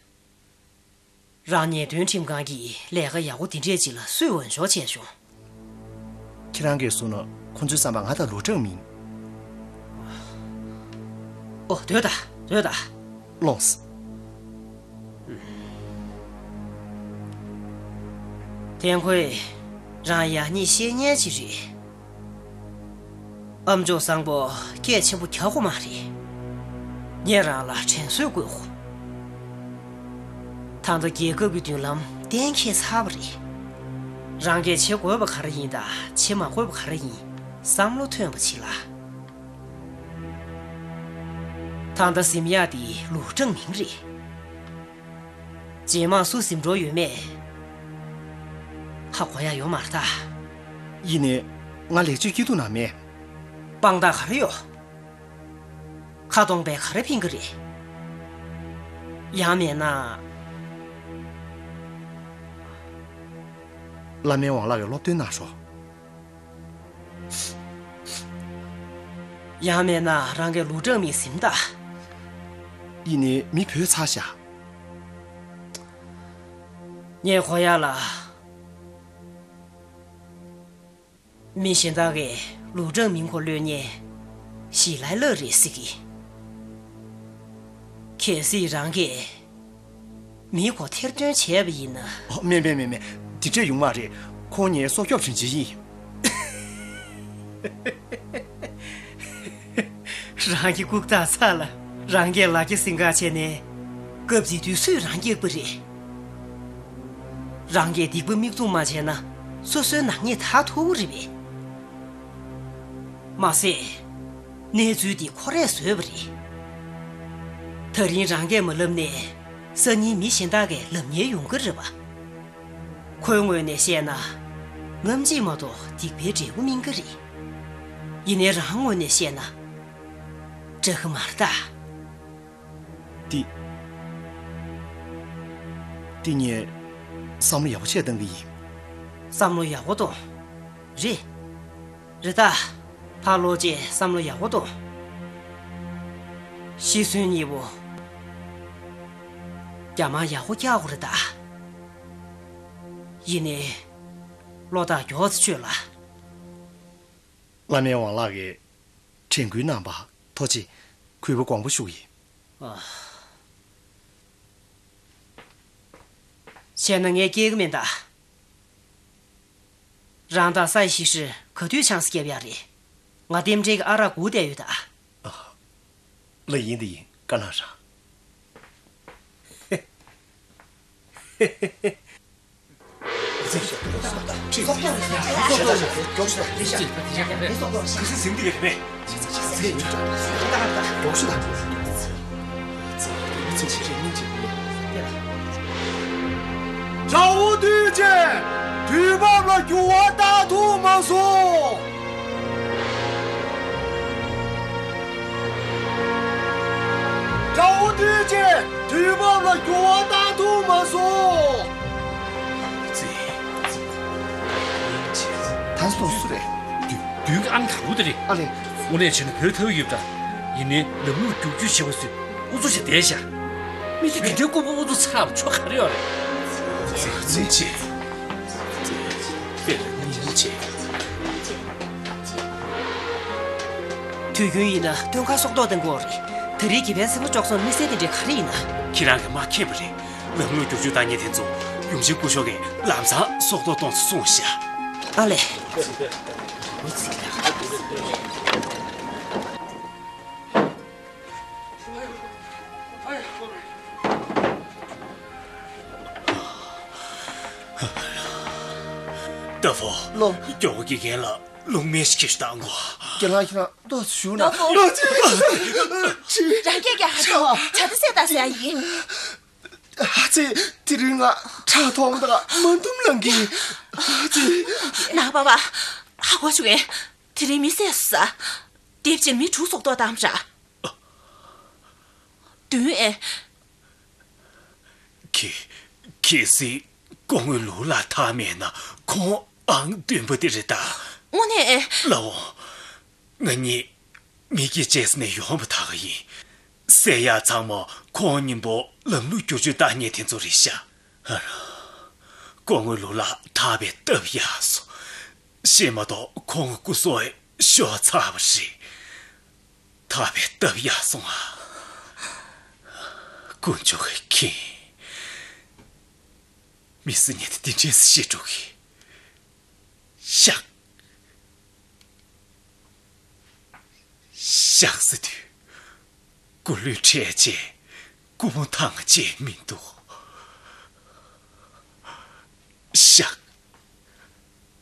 རང་ཉེས་དོན་ཁྲིམས་ཁང་གི་ལས་ཀ་ཡག་པོ་འདི་འདྲས་ཅིག་ལ་སུས་འོས་སྦྱོར་བྱས་བྱུང་། ཁྱེད་རང་གིས་གསུངས་ན་ཁོ་ཚོའི་བསམ་པར་ང་དང་ལུའུ་ཀྲང་མིང་། ཨོ། སྡོད་ད། སྡོད་ད། ལོངས། ཐེན་ཧུའེ། རང་ཡག་ཉེས་ཤེས་མཁན་ཅིག་རེད། ཨ་མཆོག་བཟང་པོ་སྐད་ཆེན་པོ་རྒྱག་དགོས་མ་རེད། ངས་རང་ལ་དྲན་གསོ་དགོས་ཧོ། ད་ལྟ་རྒྱལ་ཁབ་ཀྱི་མདུན་ལམ་གཏན་འཁེལ་ཚར་བ་རེད། རང་གིས་བྱེད་དགོས་པ་ག་རེ་ཡིན་དང་བྱེད་མ་དགོས་པ་ག་རེ་ཡིན་བསམ་བློ་ཐོན་པ་བྱེད་ལ། ད་ལྟ་གཟིམ་ཡག་དེ་ལུའུ་ཀྲང་མིང་རེད། རྗེས་མ་སུ་གཟིམ་འགྲོ་ཡོད་མེད་ཧ་གོ་ཡ་ཡོད་མ་རེད་ད། ཡིན་ནའི་ང་ལེགས་བཅོས་སྐྱིད་སྡུག་ནང་མེད། དཔང་རྟགས་ག་རེ་ཡོད། ཁ་སྟོང་པས་ག་རེ་ཕན་གི་རེད། ཡང་མེད་ན། བླ་སྨན་ཝང་ལགས་ཀྱིས་སློབ་སྟོན་གནང་རོགས། ཡང་མེད་ན་རང་གིས་ལུའུ་ཀྲང་མིང་ཟིན་ད། ཡིན་ནའི་མི་བུད་ཚར་ཤག་ངས་གོ་ཡག་ལ། མི་གཞན་དག་གིས་ལུའུ་ཀྲང་མིང་གོ་ལོས་ཉེ་ཞི་ལའི་ལགས་རེད་ཟེར་གི། གལ་སྲིད་རང་གིས་མི་གོ་ཐེར་འདོན་བྱས་པ་ཡིན་ན། ཨོ། མེད་མེད་མེད་མེད། དེ་འདྲས་ཡོང་མ་རེད། ཁོང་ངའི་སྲོག་སྐྱོབ་དྲིན་ཆེན་ཡིན། རང་གི་ལྐུགས་རྟགས་ཚར་ལ་རང་གིས་ལག་སྐྱེས་སེང་ག་བྱས་ནས། སྐབས་དེ་དུས་སུས་རང་སྐྱེག་པ་རེད། རང་གིས་སྡིག་པ་མིག་བཙུམ་མ་བྱས་ན་སོ་སོའི་ནག་ཉེས་དག་ཐུབ་ཀྱི་རེད་པས། མ་ཟད། གནས་ཚུལ་འདི་ཁོ་རས་བཟོས་པ་རེད། ད་རིང་རང་གིས་མ་ལབ་ནས་སང་ཉིན་མི་གཞན་དག་གིས་ལབ་ཉེན་ཡོང་གི་རེད་པ། ཁོའི་ངོས་ནས་བཤད་ན། རྔམ་བརྗིད་མ་གཏོགས་སྡིག་པའི་འབྲས་བུ་སྨིན་གྱི་རེད། ཡིན་ནའི་རང་ངོས་ནས་བཤད་ན། དྲག་གི་མ་རེད་ད། འདི། འདི་ངས་བསམ་བློ་ཡག་པོ་བྱས་བཏང་གི་ཡིན། བསམ་བློ་ཡག་པོ་གཏོང་། རེད། རེད་ད། ཕར་ལོག་རྗེས་བསམ་བློ་ཡག་པོ་གཏོང་། ཤི་གསོན་གཉིས་པོ་རྒྱ་མར་ཡག་པོ་བཀྱག་དགོས་རེད་ད། ཡིན་ནའི། བློ་ཐག་མགྱོགས་ཙམ་ཆོད་ལ། བླ་མའི་ཝང་ལགས་ཀྱིས་དྲན་སྐུལ་གནང་བར་ཐུགས་རྗེ་ཆེ། གུས་པ་དགོངས་པ་ཞུ་གི་ཡིན། ཨ། བྱས་ན་ངས་སྐྱེལ་གི་མིན་ད། རང་དང་ས་ཡི་ཤི་ཧྲི་ག་དུས་ཆང་ས་བརྒྱབ་ཡག་རེད། ང་རྟེན་འབྲེལ་གྱི་ཨ་རག་སྒུག་བསྡད་ཡོད་ད། ཨ། ལགས། ཡིན་དང་ཡིན། བཀའ་གནང་རང་། དགྲ་བོ་འདུས་བྱས་དུས་བབ་ལ་འགྱུར་བ་བཏང་ཐུབ་མ་སོང་། དགྲ་བོ་འདུས་བྱས་དུས་བབ་ལ་འགྱུར་བ་བཏང་ཐུབ་མ་སོང་། ད་སོ་སུ་རེད། བདུད་ཀྱི་ཨང་དང་པོ་དེ་རེད། ཨ་ལས། དངོས་གནས་བྱས་ན་བོད་ཐབས་ཡོད་པ་འདྲ། ཡིན་ནའི་ལམ་ལུགས་རྒྱུག་རྒྱུག་བྱེད་པ་ཚོས་ཨུ་ཚུགས་བྱས་བསྡད་ཤག་མི་དེ་དེ་འདྲའི་ལྐུགས་པ་ཨུ་ཚུགས་ཚ་བ་ཆོ་ག་རེ་ཡོད་རེད། ཙི་ཙི། དཔེ་ལ་སྙིང་རྗེ། དུས་རྒྱུན་ཡིན་ན་སྟོན་ཁར་སྲོག་ཐོག་བཏང་དགོས་རེད། ད་རེས་དགེ་འཕེལ་སྲིན་མོ་བཅོ་ལྔ་མི་སེར་དེ་འདྲའི་ག་རེ་ཡིན་ན། ཁྱེད་རང་གིས་མ་མཁྱེན་པ་རེད། ལམ་ལུགས་བསྒྱུར་བཅོས་བཏང་མཁན་དེ་ཚོ་ཡུམ་ཆེན་སྐུ་ཞབས་ཀྱིས་ལམ་སང་སྲོག་ཐོག་གཏོང་ཚུལ་གསུངས་ཤག་ཨ་ལས། ཏ་ཕོ། ལོ། མགྱོགས་པོ་དགེ་རྒན་ལ་རླུང་སྨན་ཞིག་ཁྱེར་ཞུ་བཏང་གོ། རྒན་ལགས། ཁྱེད་རང་ཏོག་ཙམ་བཞུགས་ན། ཏ་ཕོ། ཅི། རང་སྐད་རྒྱག་ཧ་ཅང་བྱ་ད་སད་ད་ཟེར་ཡ་ཡིན། ཨ་ཙི། དེ་རིང་ང་ཁྲག་མཐོང་དང་མ་འདུམ་ལངས་ཀྱི། ཨ་ཙི། ནང་པ་པ། ཧ་གོ་བྱུང་ངས། དེ་རིང་མི་བསད་སོང་ཟ། དེབ་ཅིག་མི་དྲུག་སྲོག་ཐོག་བཏང་ར། བདུན་ཨེ། གལ། གལ་སྲིད་སྐུ་ངོ་ལུའུ་ལགས་ཐར་མེད་ན་ཁོང་ཨང་བདུན་པ་དེ་རེད་ད། དངོས་གནས་ཨེ། ལགས་འོང་། ང་གཉིས་མི་སྐྱེ་བྱེད་ས་ནས་ཡོང་བ་ད་ག་ཡིན། བསད་ཡག་ཚང་མ་ཁོང་མཉམ་པོ་ལམ་ལུགས་བསྒྱུར་བཅོས་བཏང་མཁན་དེ་ཚོ་རེད་ཤག་ཨ་རོ། སྐུ་ངོ་ལུའུ་ལགས་ཐར་པའི་སྟབས་ཡག་སོང་། ཤེས་མ་གཏོགས་ཁོང་གི་སྐུ་སྲོག་ཤོར་ཚར་བ་རེད། ཐར་པའི་སྟབས་ཡག་སོང་ཨ། དཀོན་མཆོག་གིས་མཁྱེན། མི་སེར་ཉིད་དེ་འདྲས་སེ་ཤི་འགྲོ་གི། བཤགས། བཤགས་ཟེར་དུས། སྐུ་ལུས་ཕྲལ་བྱས་སྐུ་ཕུང་ཐང་ཆད་མི་འདུག་བཤགས།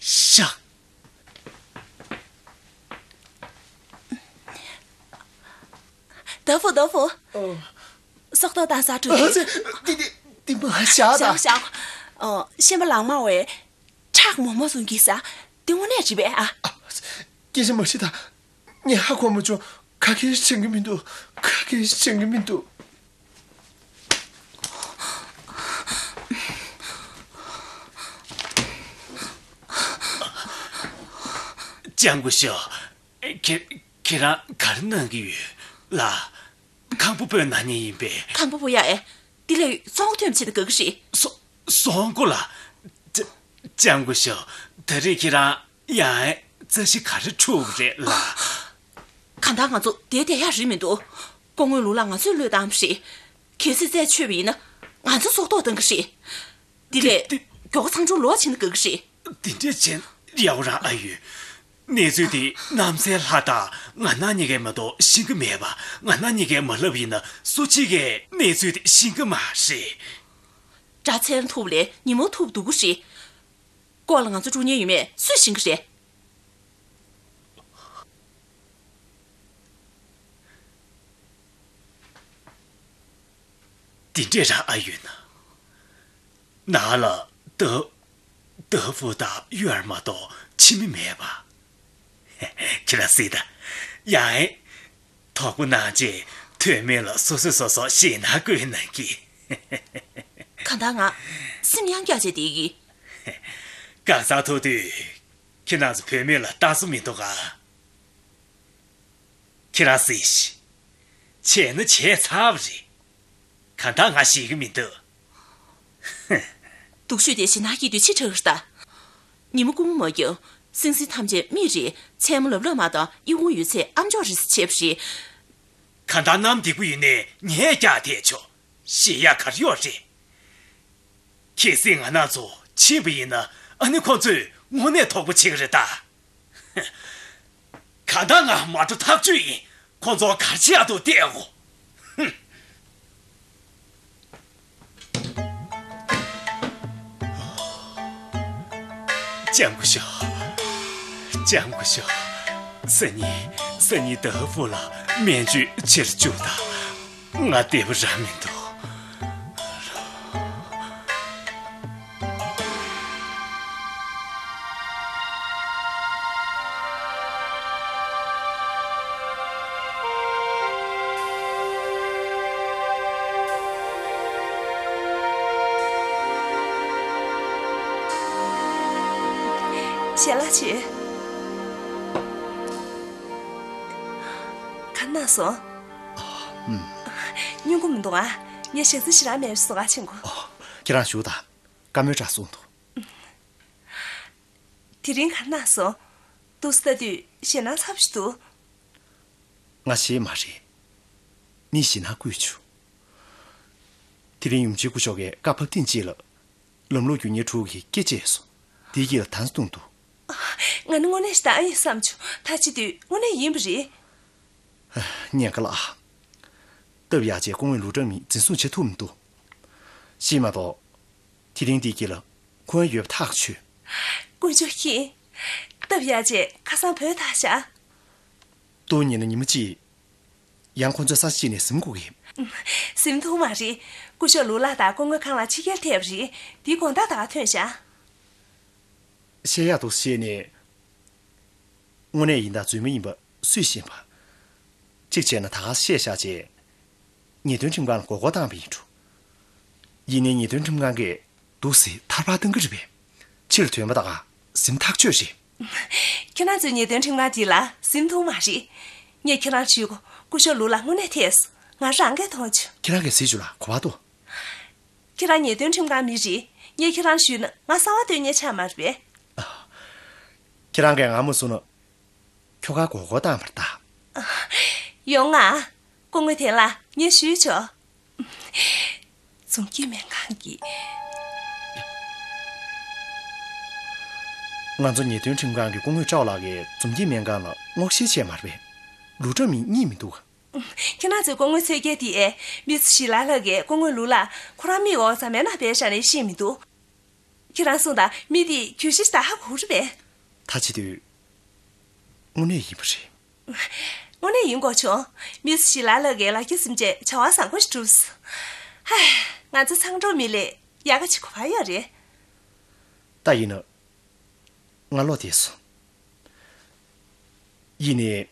བཤགས། ཏ་ཕོ། ཏ་ཕོ། ཨོ། སྲོག་ཐོག་བཏང་ས་འགྲོ་གི། ཨ་ཙི། འདི་འདི་འདི་མ་བཞག་ད། བཞག་བཞག་ཨོ། ཤན་པ་ལགས་མ་འོས། ཁྲག་མོག་མོག་བཟོ་གི་ཟ། འདི་དངོས་གནས་རེད་པས་ཨ། ཨ། སྐད་ཆ་མ་བཤད་ད། ངས་ཧ་གོ་མ་བྱུང་། ག་གེ་བྱེད་ཀྱི་མི་འདུག་ག་གེ་བྱེད་ཀྱི་མི་འདུག་ལྕམ་སྐུ་ཞབས། ཁྱེད། ཁྱེད་རང་ག་རེ་གནང་གི་ཡོད་ལགས། ཁང་པ་སྤོས་གནང་མཁན་ཡིན་པས། ཁང་པ་སྤོ་ཡག་ཨེ། དེ་ལས་སོང་ཁོ་ཐོན་བྱེད་ན་དགའ་གི་རེད། སོ་སོང་ཁོ་ལ། ཅ- ལྕམ་སྐུ་ཞབས། ད་རེས་ཁྱེད་རང་ཡང་ཨེ་རྩ་ཤེ་ག་རེ་འཁྲུག་རེད་ལགས། གང་ལྟར་ང་ཚོ་བསྡད་བསྡད་ཡག་རེད་མི་འདུག་སྐུ་ངོ་ལུག་ལ་ང་ཚོས་བློས་བཏང་བ་རེད། གལ་སྲིད་རྩད་ཆོད་པ་ཡིན་ན་ང་ཚོ་སྲོག་ཐོག་བཏང་གི་རེད། དེ་ལས་དེ་མགྱོགས་པོ་ཚང་ཆུང་ལོག་ཕྱིན་ན་དགའ་གི་རེད། དེ་འདྲས་བྱས་ན་ཡག་པོ་རང་ཨ་ཡོད། གནས་ཚུལ་དེ་གནམ་སའི་ལྷ་དང་ང་རང་གཉིས་ཀས་མ་གཏོགས་ཤེས་ཀྱི་མེད་པ། ང་རང་གཉིས་ཀས་མ་ལབ་ཡིན་ན་སུ་གཅིག་གིས་གནས་ཚུལ་དེ་ཤེས་ཀྱི་མ་རེད། དགྲ་མཚོན་ཐུབ་ལས་ཉིན་མོ་ཐུབ་སྡུག་གི་རེད། སྐོར་ལ་ང་ཚོ་དཀྲུག་མཁན་ཡོད་མེད་སུས་ཤེས་ཀྱི་རེད། དེ་འདྲས་རང་ཨ་ཡོད་ན། ནང་ལ་ད་ད་ཧྥུ་དང་ཡུ་ཨར་མ་གཏོགས་ཕྱི་མི་མེད་པ། ཁྱེད་རང་གཟིགས་དང་། ཡང་ཨེ། དོགས་པ་གནང་རྗེས་དོན་མེད་ལ་སོ་སོས་སོ་སོར་ཞེད་སྣང་སྐུལ་གནང་གི། གང་ལྟར་ང་སེམས་ཡང་བསྐྱར་བྱས་བསྡད་ཀྱི། སྐལ་བཟང་ཐུབ་དུས་ཁྱེད་རང་ཚོ་བུད་མེད་ལ་ལྟ་སྲོལ་མི་འདུག་ག་ཁྱེད་རང་གཟིགས་ཤིག་བྱས་ན་བྱས་ཚར་བ་རེད། གང་ལྟར་ང་ཞེད་ཀྱི་མི་འདུག་སྡུག་ཤོས་དེ་ཞེད་སྣང་སྐྱེས་དུས་ཕྱི་དྲགས་རེད་ད། ཉིན་མོ་རྐུན་མ་རྐྱང་། སེང་སེང་ཐམས་ཅད་མི་རེད། མཚན་མོ་ལབ་ལབ་མ་དང་གཡུ་སྒོང་ཡོད་ཚད་ཨམ་ཅོག་རེད་ཟེར་བྱས་པ་རེད། གང་ལྟར་གནམ་བདེ་པོ་ཡིན་ནའི་ངས་རྒྱག་བསྡད་ཆོག་ཞེད་ཡག་ག་རེ་ཡོད་རེད། གལ་སྲིད་ང་རང་ཚོ་ཕྱིན་པ་ཡིན་ན་ཨ་ནི་ཁོ་ཚོས་དངོས་གནས་དོགས་པ་བྱེད་ཀྱི་རེད་ད། གང་ལྟར་ང་མ་འགྲོ་ཐག་ཆོད་ཡིན། ཁོ་ཚོ་ག་རེ་བྱེད་ཡག་འདུག་བལྟས་འོ། ཧུམ། ལྕམ་སྐུ་ཞབས། ལྕམ་སྐུ་ཞབས། སང་ཉིན། སང་ཉིན་ད་ཧྥུ་ལ་སྨན་བཅོས་བྱེད་རྒྱུ་དང་། ང་བདེ་པོ་རང་མི་འདུག་ཞལ་ལག་མཆོད། ག་ན་སོང་། ཨ། ཨུམ། སྙུང་གི་མི་འདུག་ཨ། ངས་ཞག་རྩི་ཞེ་དྲག་མེད་པའི་ཟོག་ག་ཕྱིན་གོ། ཨ། ཁྱེད་རང་བཞུགས་དང་། བཀའ་མོལ་དྲག་གསུངས་འདུག་དེ་རིང་ག་ན་སོང་། འདུག་སེ་ལྟ་དུས་ཞེད་སྣང་ཚ་པོ་ཞིག་འདུག་ང་ཞེད་མ་རེད། མི་ཞེད་སྣང་སྐུལ་བྱུང་། དེ་རིང་ཡུམ་ཆེན་སྐུ་ཞབས་ཀྱིས་བཀའ་ཕབ་ཐེངས་གཅིག་ལ། ལམ་ལུགས་རྒྱུ་གཉེར་དྲུག་གི་སྐེ་བཅད་སོང་། དེའི་དཀྱིལ་ལ་དྭངས་གཙང་བཏང་འདུག་ང་ནི་དངོས་གནས་ཞེ་དྲག་ཨ་ཡིན་བསམ་བྱུང་། ད་བྱེད་དུས་དངོས་གནས་ཡིན་པ་རེད། ཉེན་ཁ་ལ། སྟབས་ཡག་བྱས་སྐུ་ངོ་ལུའུ་ཀྲང་མིང་འཛིན་བཟུང་བྱེད་ཐུབ་མི་འདུག་ཤེས་མ་གཏོགས། དེ་རིང་འདི་དཀྱིལ་ལ་ཁོང་ཡོད་པ་ཐག་ཆོད། དཀོན་མཆོག་མཁྱེན། སྟབས་ཡག་བྱས་ཁ་སང་བུད་ཐལ་ཤག་ཏོག་ཉིན་ལ་ཉི་མ་གཅིག་ཡང་ཁོ་ཚོའི་ས་ཆ་གཅིག་ནས་ཟིན་དགོས་ཀྱི། ཟིན་ཐུབ་མ་རེད། སྐུ་ཞབས་ལུའུ་ལགས་དང་སྐུ་ངོ་ཁང་ལ་ཕྱི་རྒྱལ་ཐེབས་རེད། འདིའི་དགོང་དག་ད་ག་ཐོན་ཤག་བཤད་ཡག་འདུག་བཤད་ནས། དངོས་གནས་ཡིན་དང་རྫུན་མ་ཡིན་པ་སུས་ཤེས་པ། གཅིག་བྱས་ན་ད་ག་བཤད་བཞག་རྗེས། ཉེས་དོན་ཁྲིམས་ཁང་ལ་མགོ་སྐོར་བཏང་བ་ཡིན་འགྲོ། ཡིན་ནའི་ཉེས་དོན་ཁྲིམས་ཁང་གིས་འདུག་སེ་ཐར་པ་གཏང་གི་རེད་པས། ཕྱིར་ཐོན་པ་ད་ག་ཟིན་ཐག་ཆོད་རེད། ཁྱེད་རང་ཚོའི་ཉེས་དོན་ཁྲིམས་ཁང་འདི་ལ་ཟིན་ཐུབ་མ་རེད། ངས་ཁྱེད་རང་ཞུས་གོ། སྐུ་ཞབས་ལུའུ་ལགས་དངོས་གནས་ཐེབས། ང་རང་གིས་མཐོང་བྱུང་། ཁྱེད་རང་གིས་གཟིགས་བྱུང་ལ་གོ་བ་འདུག་ཁྱེད་རང་ཉེས་དོན་ཁྲིམས་ཁང་མི་རེད། ངས་ཁྱེད་རང་ཞུས་ན་ང་གསང་བ་སྟོན་མཁན་ཆགས་མ་རེད་པས། ཁྱེད་རང་གིས་ང་མ་གསུངས་ན། ཁྱོ་ག་མགོ་སྐོར་བཏང་བར་གདའ། ཡོང་ང་། སྐུ་ངོ་དེ་ལ་ངས་ཞུས་ཆོག་འཛོམས་སྐྱིད་སྨན་ཁང་གི། ང་ཚོ་ཉེས་དོན་ཁྲིམས་ཁང་གི་སྐུ་ངོ་ཀྲའོ་ལགས་ཀྱིས་འཛོམས་སྐྱིད་སྨན་ཁང་ལ་སྔོག་བཤེར་བྱས་མ་རེད་པས། ལུའུ་ཀྲང་མིང་རྙེད་མི་འདུག་ཁྱེད་རང་ཚོའི་སྐུ་ངོ་ཚོས་སྐད་དེ་ཨེ། མི་ཚོ་ཞི་ལ་ལགས་ཀྱིས་སྐུ་ངོ་ལུའུ་ལགས་ཁོ་རང་མིག་འོག་རྫ་མའི་ནང་སྦས་བཞག་ནས་ཤེས་མི་འདུག་ཁྱེད་རང་གསུངས་དང་མི་དེས་གྱོད་གཞི་ཞིག་ད་ཧ་གོ་རེད་པས། ད་བྱེད་དུས། དངོས་གནས་ཡིན་པ་རེད། དངོས་གནས་ཡིན་དགོས་བྱུང་། མི་ཚོ་ཞི་ལ་ལགས་ཀྱིས་ལག་ཁྱེར་ཟིན་རྗེས་བྱ་བ་བཟང་པོ་ཞིག་བསྒྲུབས། ཧའི། ང་ཚོ་ཚང་འགྲོ་མི་ལས་ཡག་ག་ཅིག་གོ་བ་ཡོད་རེད། ད་ཡིན་ན། ང་བློ་བདེ་སོང་། ཡིན་ནའི།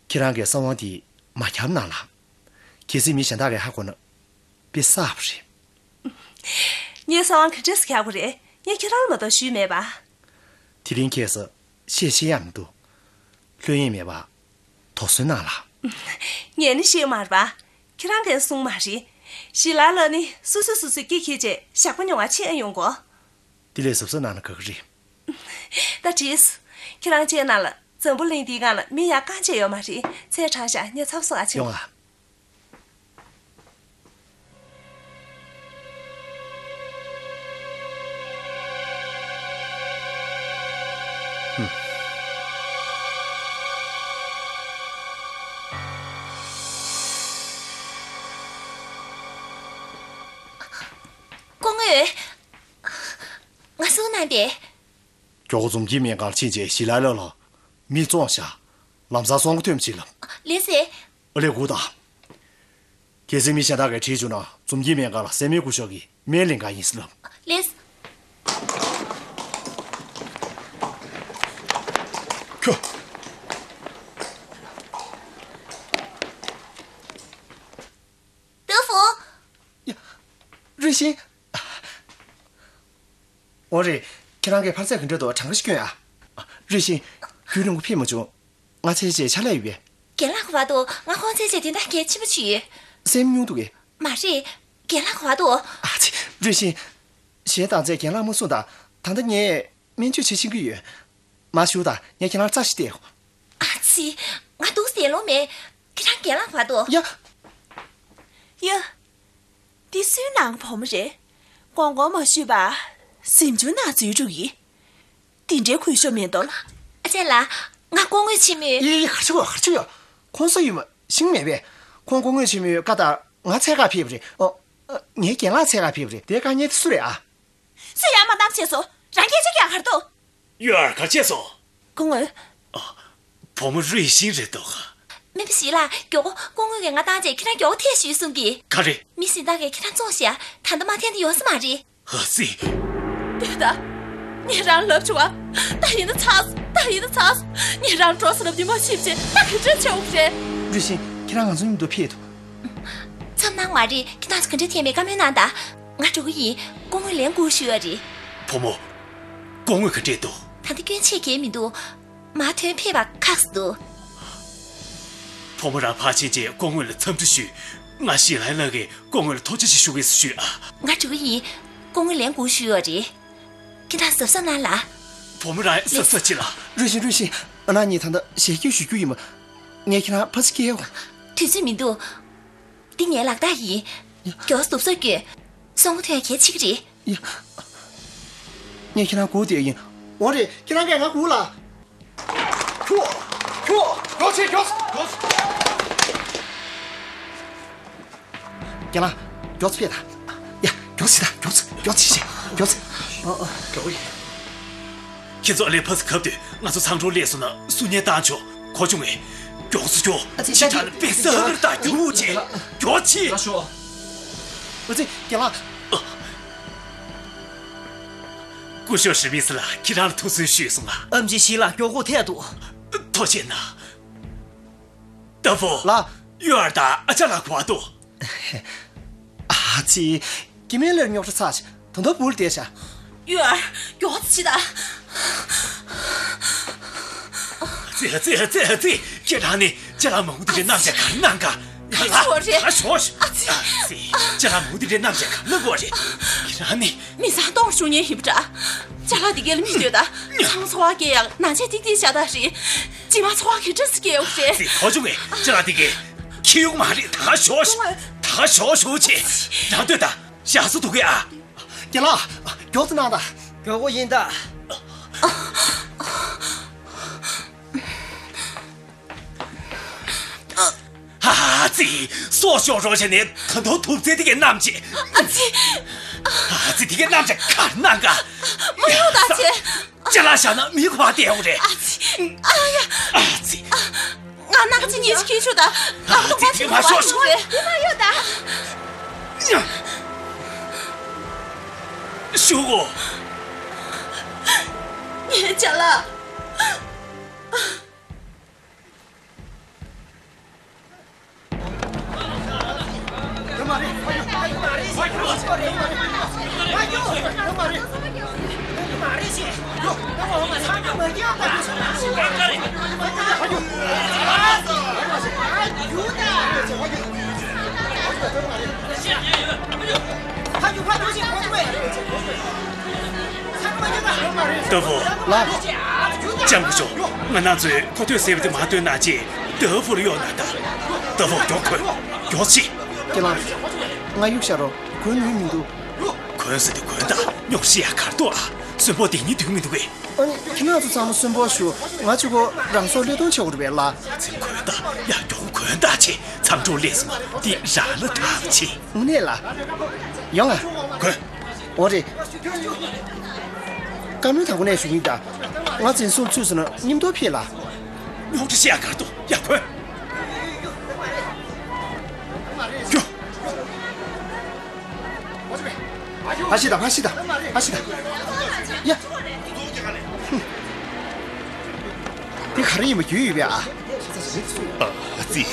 ཁྱེད་རང་གིས་གསང་བ་འདི་མ་ཁྱབ་གནང་ལ། གལ་སྲིད་མི་གཞན་དག་གིས་ཧ་གོ་ན། དཔེ་བསགས་པ་རེད། ངས་གསང་བ་ག་འདྲས་སེ་ཁྱབ་དགོས་རེད། ངས་ཁྱེད་རང་ལ་མ་གཏོགས་ཞུས་མེད་པ། དེ་རིང་ཁྱེད་ཚོ་བཤད་ཤེས་ཡག་མི་འདུག་ལྷོད་གཡེང་མེད་པ། དོགས་ཟོན་གནང་ལ། ངས་ནི་ཤེས་མ་རེད་པ། ཁྱེད་རང་གིས་གསུངས་མ་རེད། ཞི་ལ་ལ་ནི་སོ་སོས་སོ་སོའི་སྐེ་འཁྱེར་བྱས་ཞག་པོ་ཉོ་བ་ཕྱིན་ཡོང་གོ། དེ་ལས་གཟབ་གཟབ་གནང་ན་དགའ་གི་རེད། ད་བྲིས། ཁྱེད་རང་བཅས་ནང་ལ་འཛམ་བུ་གླིང་འདིའི་སྒང་ལ་མི་ཡག་རྐང་གཅིག་ཡོད་མ་རེད། ཚལ་དྲག་ཤག་ངས་ཚབ་སོང་ཨ་ཆེ། ཡོང་ཨ། སྐུ་ངོ། ང་སུ་ནང་པས། མགྱོགས་པོ་འཛོམས་སྐྱིད་སྨན་ཁང་ཕྱིན་བྱས་ཞི་ལ་ལ་ལ་མི་བཙོང་བཞག་ལམ་སང་བཙོང་གི་ཐོན་ཅིག་ལབ། ལགས་སེ། ཨ་ལས་སྒུག་དང་། གལ་སྲིད་མི་གཞན་དག་གིས་བྲིས་བྱུང་ན་འཛོམས་སྐྱིད་སྨན་ཁང་ལ་སྲན་མའི་སྐུ་ཞབས་ཀྱིས་སྨན་ལེན་ག་ཡིན་ཟེར་ལབ། ལགས། ཁྱོ། ཏུའུ་ཧྥུ། ཡ། རུས་ཤིན། འོ་རེད། ཁྱེད་རང་གིས་ཕར་ཚད་ག་འདྲ་འདུག་གྲངས་ཀ་ཞིག་སྐྱོན་ཨ། རུས་ཤིན། རྒྱུན་རིང་པོ་ཕེབས་མ་བྱུང་། ང་ཚེ་ཆེ་ཆ་ལ་ཡོད་པས། རྒན་ལགས་ཀྱི་བར་དུ་ང་ཁོང་ཚེ་ཆེ་དོན་དག་གལ་ཆེན་པོ་ཅིག་ཡོད། སེམས་ཉུང་འདུག་གས། མ་རེད། རྒན་ལགས་ཀྱི་བར་དུ། ཨ་ཙི། རུས་ཤིན། གཞན་དང་ཚད་རྒན་ལགས་མ་གསུངས་དང་། ད་ལྟ་ངས་སྨན་བཅོས་བྱེད་ཤེས་ཀྱི་ཡོད། མ་ཞུ་དང་ངས་ཁྱེད་རང་རྩ་ཞིག་བལྟས། ཨ་ཙི། ང་འདུག་ཟེར་ལོང་མེད། ཁྱེད་རང་རྒན་ལགས་བར་དུ། ཡ། ཡ། འདི་སུའི་ནང་གི་བུ་མོ་རེད། དགོངས་སྐོར་མ་ཞུས་པར་གཟིམ་ཆུང་ནང་འཛུལ་འགྲོ་གི། འདི་འདྲའི་གུས་ཞབས་མེད་དོ། ཨ་ཅེ་ལགས། ང་སྐུ་ངོ་ཆེན་མོས། ཡི་ཡི་ག་རེ་བྱེད་ག་རེ་བྱེད་ཡ། ཁོང་སུ་ཡིན་མ་ཤེས་མེད་པས། ཁོང་སྐུ་ངོ་ཆེན་མོའི་བཀའ་ལྟར་ང་འཚོལ་ག་ཕེབས་པ་རེད། ཨོ། ངའི་རྒན་ལགས་འཚོལ་ག་ཕེབས་པ་རེད། དེ་དཀའ་ངལ་དེ་སུ་རེད་ཨ། སུས་ཡང་མ་གཏམ་བྱས་སོ། རང་སྐད་ཆ་རྒྱག་ག་རེ་འདུག་ཡུལ་ཨར་ག་བྱས་སོ། སྐུ་ངོ། ཨ། བུ་མོ་རུས་ཤིན་རེད་འདུག་སྨན་པ་ཞིག་ལ་མགྱོགས་པོ་སྐུ་ངོ་གིས་ང་བཏང་རྗེས་ཁྱེད་རང་མགྱོགས་པོ་ཐད་ཞུས་གསུང་གི། ག་རེ། མི་གཞན་དག་གིས་ཁྱེད་རང་བཙོང་ཤག་ད་ལྟ་མ་འཐེན་ན་ཡོང་ས་མ་རེད། ཨ་ཙི། ལྟོས་དང་། ངས་རང་ལབ་བྱུང་བ། ད་ཡིན་ན་ཚར་སོང་། ད་ཡིན་ན་ཚར་སོང་། ངས་རང་འགྲོ་ཟེར་ལབ་དུས་མ་ཤེས་བྱས་ད་ག་འདྲ་བྱེད་འོང་རེད། རུས་ཤིན། ཁྱེད་རང་ང་ཚོ་མཉམ་དུ་ཕེབས་དང་། མཚམས་ནང་མ་རེད། ཁྱེད་རང་ཚོ་ག་འདྲ་ཐད་མེད་བཀའ་མོལ་གནང་དང་། ང་འགྲོ་གི་ཡིན། སྐུ་ངོ་ལན་བསྐུར་ཞུ་ཡ་རེད། བུ་མོ། སྐུ་ངོ་ག་འདྲས་འདུག་ད་ལྟ་སྐྱོན་ཆེ་གང་ཡང་མི་འདུག་མར་ཐོན་ཕེབས་པ་ཁག་ཙམ་འདུག་བུ་མོ་རང་ཕར་ཕྱིན་རྗེས་སྐུ་ངོ་ལ་འཚམས་འདྲི་ཞུས། ང་ཞི་ལའི་ལགས་ཀྱིས་སྐུ་ངོ་ལ་ཐུགས་རྗེ་ཆེ་ཞུ་གི་ཡིན་ཞུས་ཨ། ང་འགྲོ་གི་ཡིན། སྐུ་ངོ་ལན་བསྐུར་ཞུ་ཡ་རེད། ཁྱེད་རང་གཟབ་གཟབ་གནང་ལ། བུ་མོ་རང་གཟབ་གཟབ་བྱེད་ལ། རུས་ཤིན། རུས་ཤིན། ཨ་ནེ་གཉིས་ད་ལྟ་ཞལ་རྒྱུན་ཞུ་རྒྱུ་ཡིན་མོད། ངས་ཁྱེད་རང་ཕར་ཚུར་སྐྱེལ་འོང་། དུས་ཚོད་མི་འདུག་འདི་ངའི་ལག་རྟགས་ཡིན། མགྱོགས་སུ་གསོལ་རྒྱུ། སྲུང་མ་ཐོན་ཡ་གལ་ཆེ་གི་རེད། ཡ། ངས་ཁྱེད་རང་སྒུག་བསྡད་ཡིན། འོ་རེད། ཁྱེད་རང་གིས་ང་སྒུག་ལ། ཁྱོ། ཁྱོ། མགྱོགས་ཆེ་མགྱོགས་སེ་མགྱོགས་སེ། རྒན་ལགས། མགྱོགས་སེ་ཕེབས་དང་། ཡ། མགྱོགས་སེ་དང་། མགྱོགས་སེ། མགྱོགས་སེ་ཕྱིན་ཤོག་མགྱོགས་སེ། ཨ་ཨ། མགྱོགས་པོ་ཡིན། ཁྱེད་ཚོ་ཨ་ལེ་ཕ་སི་ཁབ་དུས་ང་ཚོ་ཚང་འགྲོ་ལས་སོང་ན་སུ་ཉན་བཏང་ཆོག་གོ་བྱུང་ངས། མགྱོགས་སེ་མགྱོགས། ཨ་ཙི། ཕྱི་དྲགས་ལ་དཔེ་ས་ཧ་གར་བཏང་རྒྱུག་བྱེད། མགྱོགས་ཆེ། ལ་ཤོག་ཨ་ཙི། རྒན་ལགས། སྐུ་ཞབས་ཧྲི་མི་སི་ལགས་ཁྱེད་རང་ལ་ཐུགས་སུན་ཞུས་སོང་ང་། ཨེམ་ཆི་ཞི་ལགས་མགྱོགས་པོ་ཐད་འདུག་ཐུགས་རྗེ་གནང་། ཏ་ཕོ། ལགས། ཡུལ་ཨར་དང་ཨ་ཅག་ལགས་ག་པར་འདུག་ཨ་ཙི། སྐྱེ་དམན་ལ་རྙོག་དྲ་ཚ་ཞིག་ད་དུང་བུ་ལ་བསྡད་ཤག་ཡུལ་ཨར། མགྱོགས་ཙམ་བྱེད་དང་། ཨ་ཙི། ཨ་ཙི། ཨ་ཙི། ཨ་ཙི། ཁྱེད་རང་ནི་ཅ་ལག་མང་པོ་དེ་འདྲ་བསྣམས་བྱས་ག་རེ་གནང་ག་ཨ་ཙི། ད་ཤོག་ཤོག་ཨ་ཙི། ཨ་ཙི། ཅ་ལག་མང་པོ་དེ་འདྲ་བསྣམས་བྱས་ག་རེ་གནང་ག་ཁྱེད་རང་ནི། མི་ཚང་གཏོང་བྱུང་ཉེན་ཡིན་པ་འདྲ། ཅ་ལག་འདི་ག་ལ་མི་འདོད་ད། ཚང་འཚོ་བ་སྐྱེལ་ཡག་ནང་ཆས་ཏིག་ཏིག་བཞག་ད་རེད། རྗེས་མ་འཚོ་བ་ག་འདྲ་སེ་སྐྱེལ་འོང་རེད། ཨ་ཙི། གོ་བྱུང་ངས། ཅ་ལག་འདི་ག་ཁྱེར་ཡོང་མ་རེད། ད་ཤོག་ཤོག་ད་ཤོག་ཤོག་བྱས། རང་སྡོད་ད། ཞག་སུ་འདུག་གས་ཨ། རྒན་ལགས། མགྱོགས་ཙམ་གནང་དང་། མགྱོགས་པོ་ཡིན་ད། ཨ་ཙི། སྲོག་ཤོར་རོགས་བྱས་ནས་ད་དུང་དུག་རྫས་དེ་ག་བསྣམས་བྱས། ཨ་ཙི། ཨ་ཙི། དེ་ག་བསྣམས་བྱས་ག་རེ་གནང་ག་མ་ཡོང་ད་ཅེ། ཅ་ལག་བཞག་ན་མི་ཁོ་པ་བསྡད་ཡོང་རེད། ཨ་ཙི། ཨ་ཡ། ཨ་ཙི། ང་ནང་ཅི་ཉིད་ཅི་ཁྱི་ཤུ་ད། ཨ་ཙི། དེ་མ་ཤོག་ཤོག་དེ་མ་ཡོད་ད། ཤུ་གོ། ངའི་ཅ་ལག་ཏ་ཧྥུ། ལགས། ལྕམ་སྐུ་ཞབས། ང་རང་ཚོས་ཁོ་ཐོས་སྲིད་པ་དེ་མ་ཐོན་ན་ཅིག་ཏ་ཧྥུ་ལ་གཡོག་ན་ད། ཏ་ཧྥུ་མགྱོགས་གོན། མགྱོགས་ཤིག་ཁྱེད་རང་། ང་གཡུག་བཞག་རོགས། གོན་ནུས་མི་འདུག་གོན་ཟེར་དུས་གོན་ད། སྙུང་གཞི་ཡ་གར་འདུག་ཨ། གསོན་པོ་དེ་ཉིད་དུས་མི་འདུག་གས། ཨ་ནི་ཁྱེད་རང་ཚོ་ཚང་མ་གསོན་པོ་ཞུ། ང་གཅིག་པོ་རང་སྲོག་བློས་གཏོང་བྱེད་དགོས་རེད་པས་ལགས། ཚེ་གོན་ད། ཡ་མགྱོགས་གོན་ད་ཆེ། མཚམས་འཁྲུག་སླེབས་སོང་བ་དེ་རང་ལ་ཐག་ཆེ། དངོས་གནས་ལ། ཡོང་ང་། གོན། འོ་རེད། བཀའ་མོལ་དང་པོ་ནས་ཞུ་གི་ཡིན་ད། ང་འཛིན་བཟུང་ཚུད་སོང་ན་མཉམ་དུ་ཕེབས་ལ། རྙོག་དྲ་བཤད་ཡ་གར་འདུག་ཡ་གོན། ཕ་ཤི་ད། ཕ་ཤི་ད། ཕ་ཤི་ད། ཡ། ཧུམ། དེ་ག་རེ་ཡིན་པ་རྒྱུས་ཡོད་པས་ཨ། ཨ་ཙི།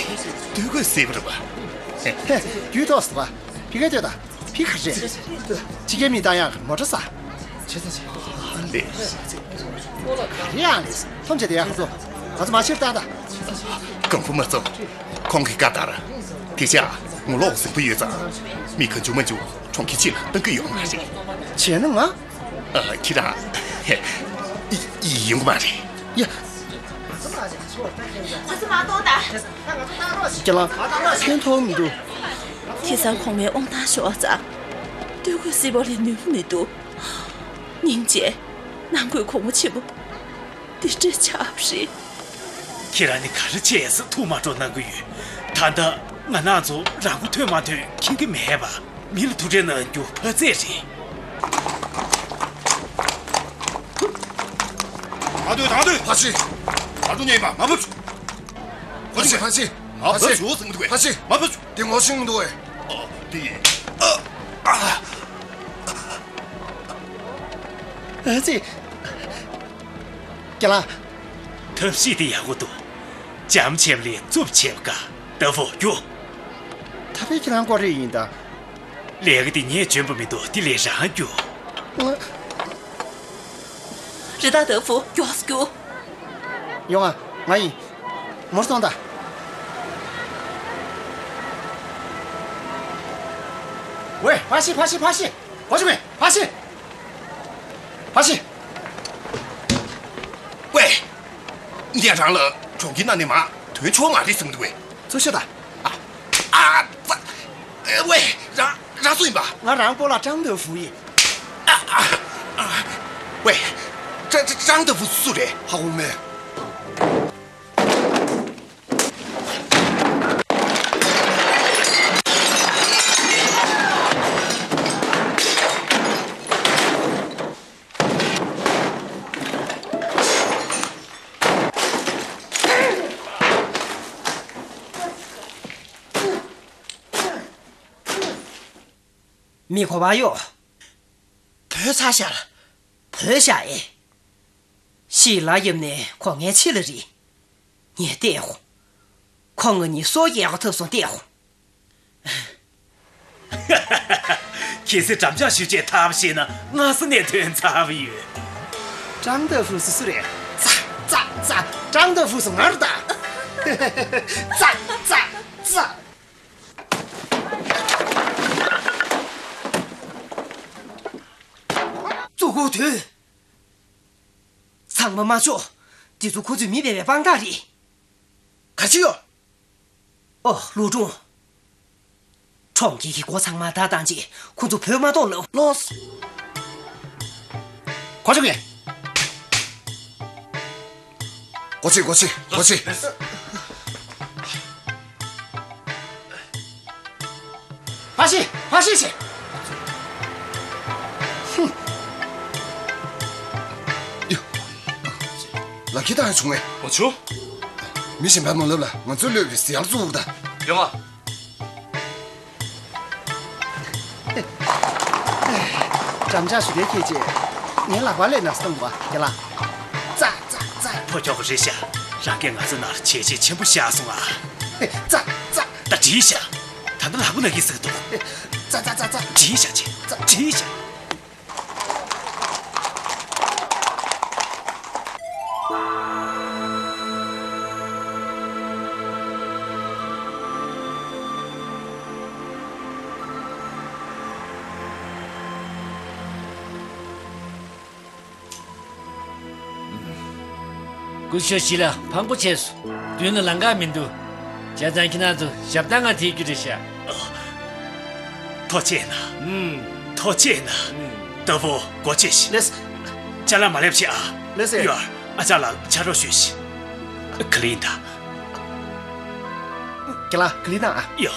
སྟོད་གོས་སེར་པོ་རེད་པ། ཧེ། རྒྱུས་ཐོགས་སོང་བ། ཕི་གའི་ལྟོས་དང་། ཕི་ག་རེད། ཕྱི་རྒྱལ་མི་བཏང་ཡག་མོ་ཊ་ས། ལེ། ག་རེ་ཡང་ལེ། ཐོམ་ཆེ་དེ་ཡག་ཚོ། ང་ཚོ་མ་ཕྱིར་བཏང་ད། ཀོང་ཕུ་མ་ཚོ། ཁོང་གི་བཀའ་ལྟར། དེ་བྱས་ངོ་ལོག་ཟིང་པོ་ཡོད་ཙང་། མི་གང་བྱུང་མ་བྱུང་གྲོང་ཁྱེར་ཕྱི་ལ་གཏང་གི་ཡོད་མ་རེད། བྱས་ན་ང་། ཨ། ཁྱེད་རང་། ཧེ། ཡི་ཡོང་གི་མ་རེད། ཡ། ཁྱེད་རང་། ཕན་ཐོགས་མི་འདུག་དེང་སང་གོང་མའི་དབང་ཐང་ཤོར་ཙང་། སྟོད་གོས་སེར་པོ་ལས་ནུས་པ་མི་འདུག་སྙིང་རྗེ། ནང་ཁུལ་སྒོར་མོ་ཆེན་པོ་འདི་འདྲས་ཆགས་པ་རེད། ཁྱེད་རང་ནི་ག་རེ་བྱས་ཟེར་ཐུགས་མ་སྤྲོ་གནང་གི་ཡོད། ད་ལྟ་ང་རང་ཚོ་རང་མགོ་ཐོན་མ་ཐོན་མཁྱེན་གྱི་མེད་པ། མི་ལ་ཐུག་འཕྲད་གནང་རྒྱུ་ཕར་ཚད་རེད། ད་སྡོད། ད་སྡོད། ཕ་ཤི། ད་སྡོད་ཉན་པ་མ་བབས། ཕ་ཤི། ཕ་ཤི། མ་བབས་ཟེར་གི་འདུག་གས། ཕ་ཤི། མ་བབས། དེ་ངོ་ཤེས་འདུག་གས། ཨ། དེ་ཡིན། ཨ་ཙི། ཁྱེད་རང་། ཐབས་ཤེས་དེ་ཡག་པོ་འདུག་ལྕམ་ཆེན་ལས་རྩུབ་ཆེ་བ་དཀའ། ཏ་ཧྥུ་རྒྱུགས། ད་ཕན་ཁྱེད་རང་སྐོར་རེ་ཡིན་ད། ལས་ཀ་དེ་ངས་འཇོན་པོ་མི་འདུག་དེ་ལས་རང་རྒྱུགས། ང་། རེད་ད་ཏ་ཧྥུ་མགྱོགས་སེ་རྒྱུགས། ཡོང་ང་། ང་ཡིན། མོར་སོང་ད། ཝེ། ཕ་ཤི། ཕ་ཤི། ཕ་ཤི། གོ་ཆོད་མེད། ཕ་ཤི། ཕ་ཤི། ཝེ། ངས་རང་ལ་གྲོང་ཁྱེར་ནང་ནས་མར་ཐོན་ཆོག་མ་རེད་གསུངས་འདུག་ཝེ། ཚུར་ཤོག་ད། ཨ། ཨ། ཙ། ཝེ། རང་། རང་སུ་ཡིན་པ། ང་རང་སྤོ་ལགས་ཀྲང་ཏེ་ཧྥུ་ཡིན། ཨ། ཨ། ཨ། ཝེ། ཀྲང་། ཀྲང་ཏེ་ཧྥུ་སུ་རེད། ཧ་གོ་མེད། མི་གོ་བ་ཡོད། བུད་ཚར་ཤག་བུད་ཤག་ཨེ། ཤི་ལ་ཡབ་ནས་ཁོ་ངའི་ཆེད་ལ་རེད། ངས་བལྟས་ཧོ། ཁོ་ང་གཉིས་སྲོག་སྐྱེལ་ག་ཐུབ་སོང་བལྟས་ཧོ། གལ་སྲིད་འགྲམ་ལྕག་གཞུ་བྱས་ཐབས་བྱས་ན་སྔ་ས་ནས་ཐོན་ཚར་བ་ཡོད། ཀྲང་ཏེ་ཧྥུ་སུ་སུ་རེད། ཙ་ཙ་ཙ། ཀྲང་ཏེ་ཧྥུ་སུ་ངར་ད། ཙ་ཙ་ཙ། གཙོ་བོ་དོན། ཚང་མ་མ་ཆོག་འདི་ཚོ་ཁོ་ཚོས་མི་སྤེལ་བའི་དཔང་རྟགས་རེད། ག་ཅི་ཡོད། ཨོ། ལུའུ་ཀྲུང་། གྲོང་ཁྱེར་གྱི་སྒོ་ཚང་མ་བདག་བཏང་རྗེས་ཁོ་ཚོ་བུད་མ་གཏོང་ལབ། ལོས། གོ་ཆོད་གས། གོ་ཆོད། གོ་ཆོད། གོ་ཆོད། ཕ་ཤི། ཕ་ཤི་ཤི། ཧུམ། ཡོ། ལག་ཁྱེར་བཏང་ཡ་བྱུང་ངས། འོ་ཆུ། མི་གཞན་པ་མ་ལབ་ལ་ང་ཚོའི་བློས་པའི་ཟེར་ཡག་བཙུགས་ད། ཡོང་ང་། འགྲམ་ལྕག་ཞུ་རེ་ཁྱེད་ཅེས། ངའི་ལག་པ་ལས་ན་སྟོང་པ་རྒྱ་ལ། ཙ་ཙ་ཙ། ཕོ་ཁྱོ་ག་རེད་ཤག་རང་གིས་ང་ཚོ་ནང་ལ་བྱས་རྗེས་ཆེན་པོ་བཞག་སོང་ཨ། ཙ་ཙ། ད་བྲིས་ཤག་ད་ལྟ་ལག་པ་ན་གི་ཟེར་འདུག་ཙ་ཙ་ཙ་ཙ། བྲིས་ཤག་ཅེས། ཙ། བྲིས་ཤག་ཤོ་ཞི་ལ་ཕངས་པོ་བྱས་སོང་། མདུན་ལ་ལམ་ཁ་མི་འདུག་བྱས་ཙང་ཁྱེད་རང་ཚོ་ཞབས་ཐང་ང་ཐེག་རྒྱུ་རེད་ཤག་ཐོག་ཆེ་ན། ཐོག་ཆེ་ན། ད་བོ་སྒོ་ཕྱེ་ཤིག་ལེས། ཅ་ལག་མ་ལེབ་ཤིག་ཨ། ལེས་ཡ། ཡོར། ཨ་ཅག་ལ་ཕྱག་རོགས་ཞུས་ཤིག་ག་ལེ་ཡིན་ད། ཀྱ་ལ་ག་ལེ་དང་ཨ། ཡོ།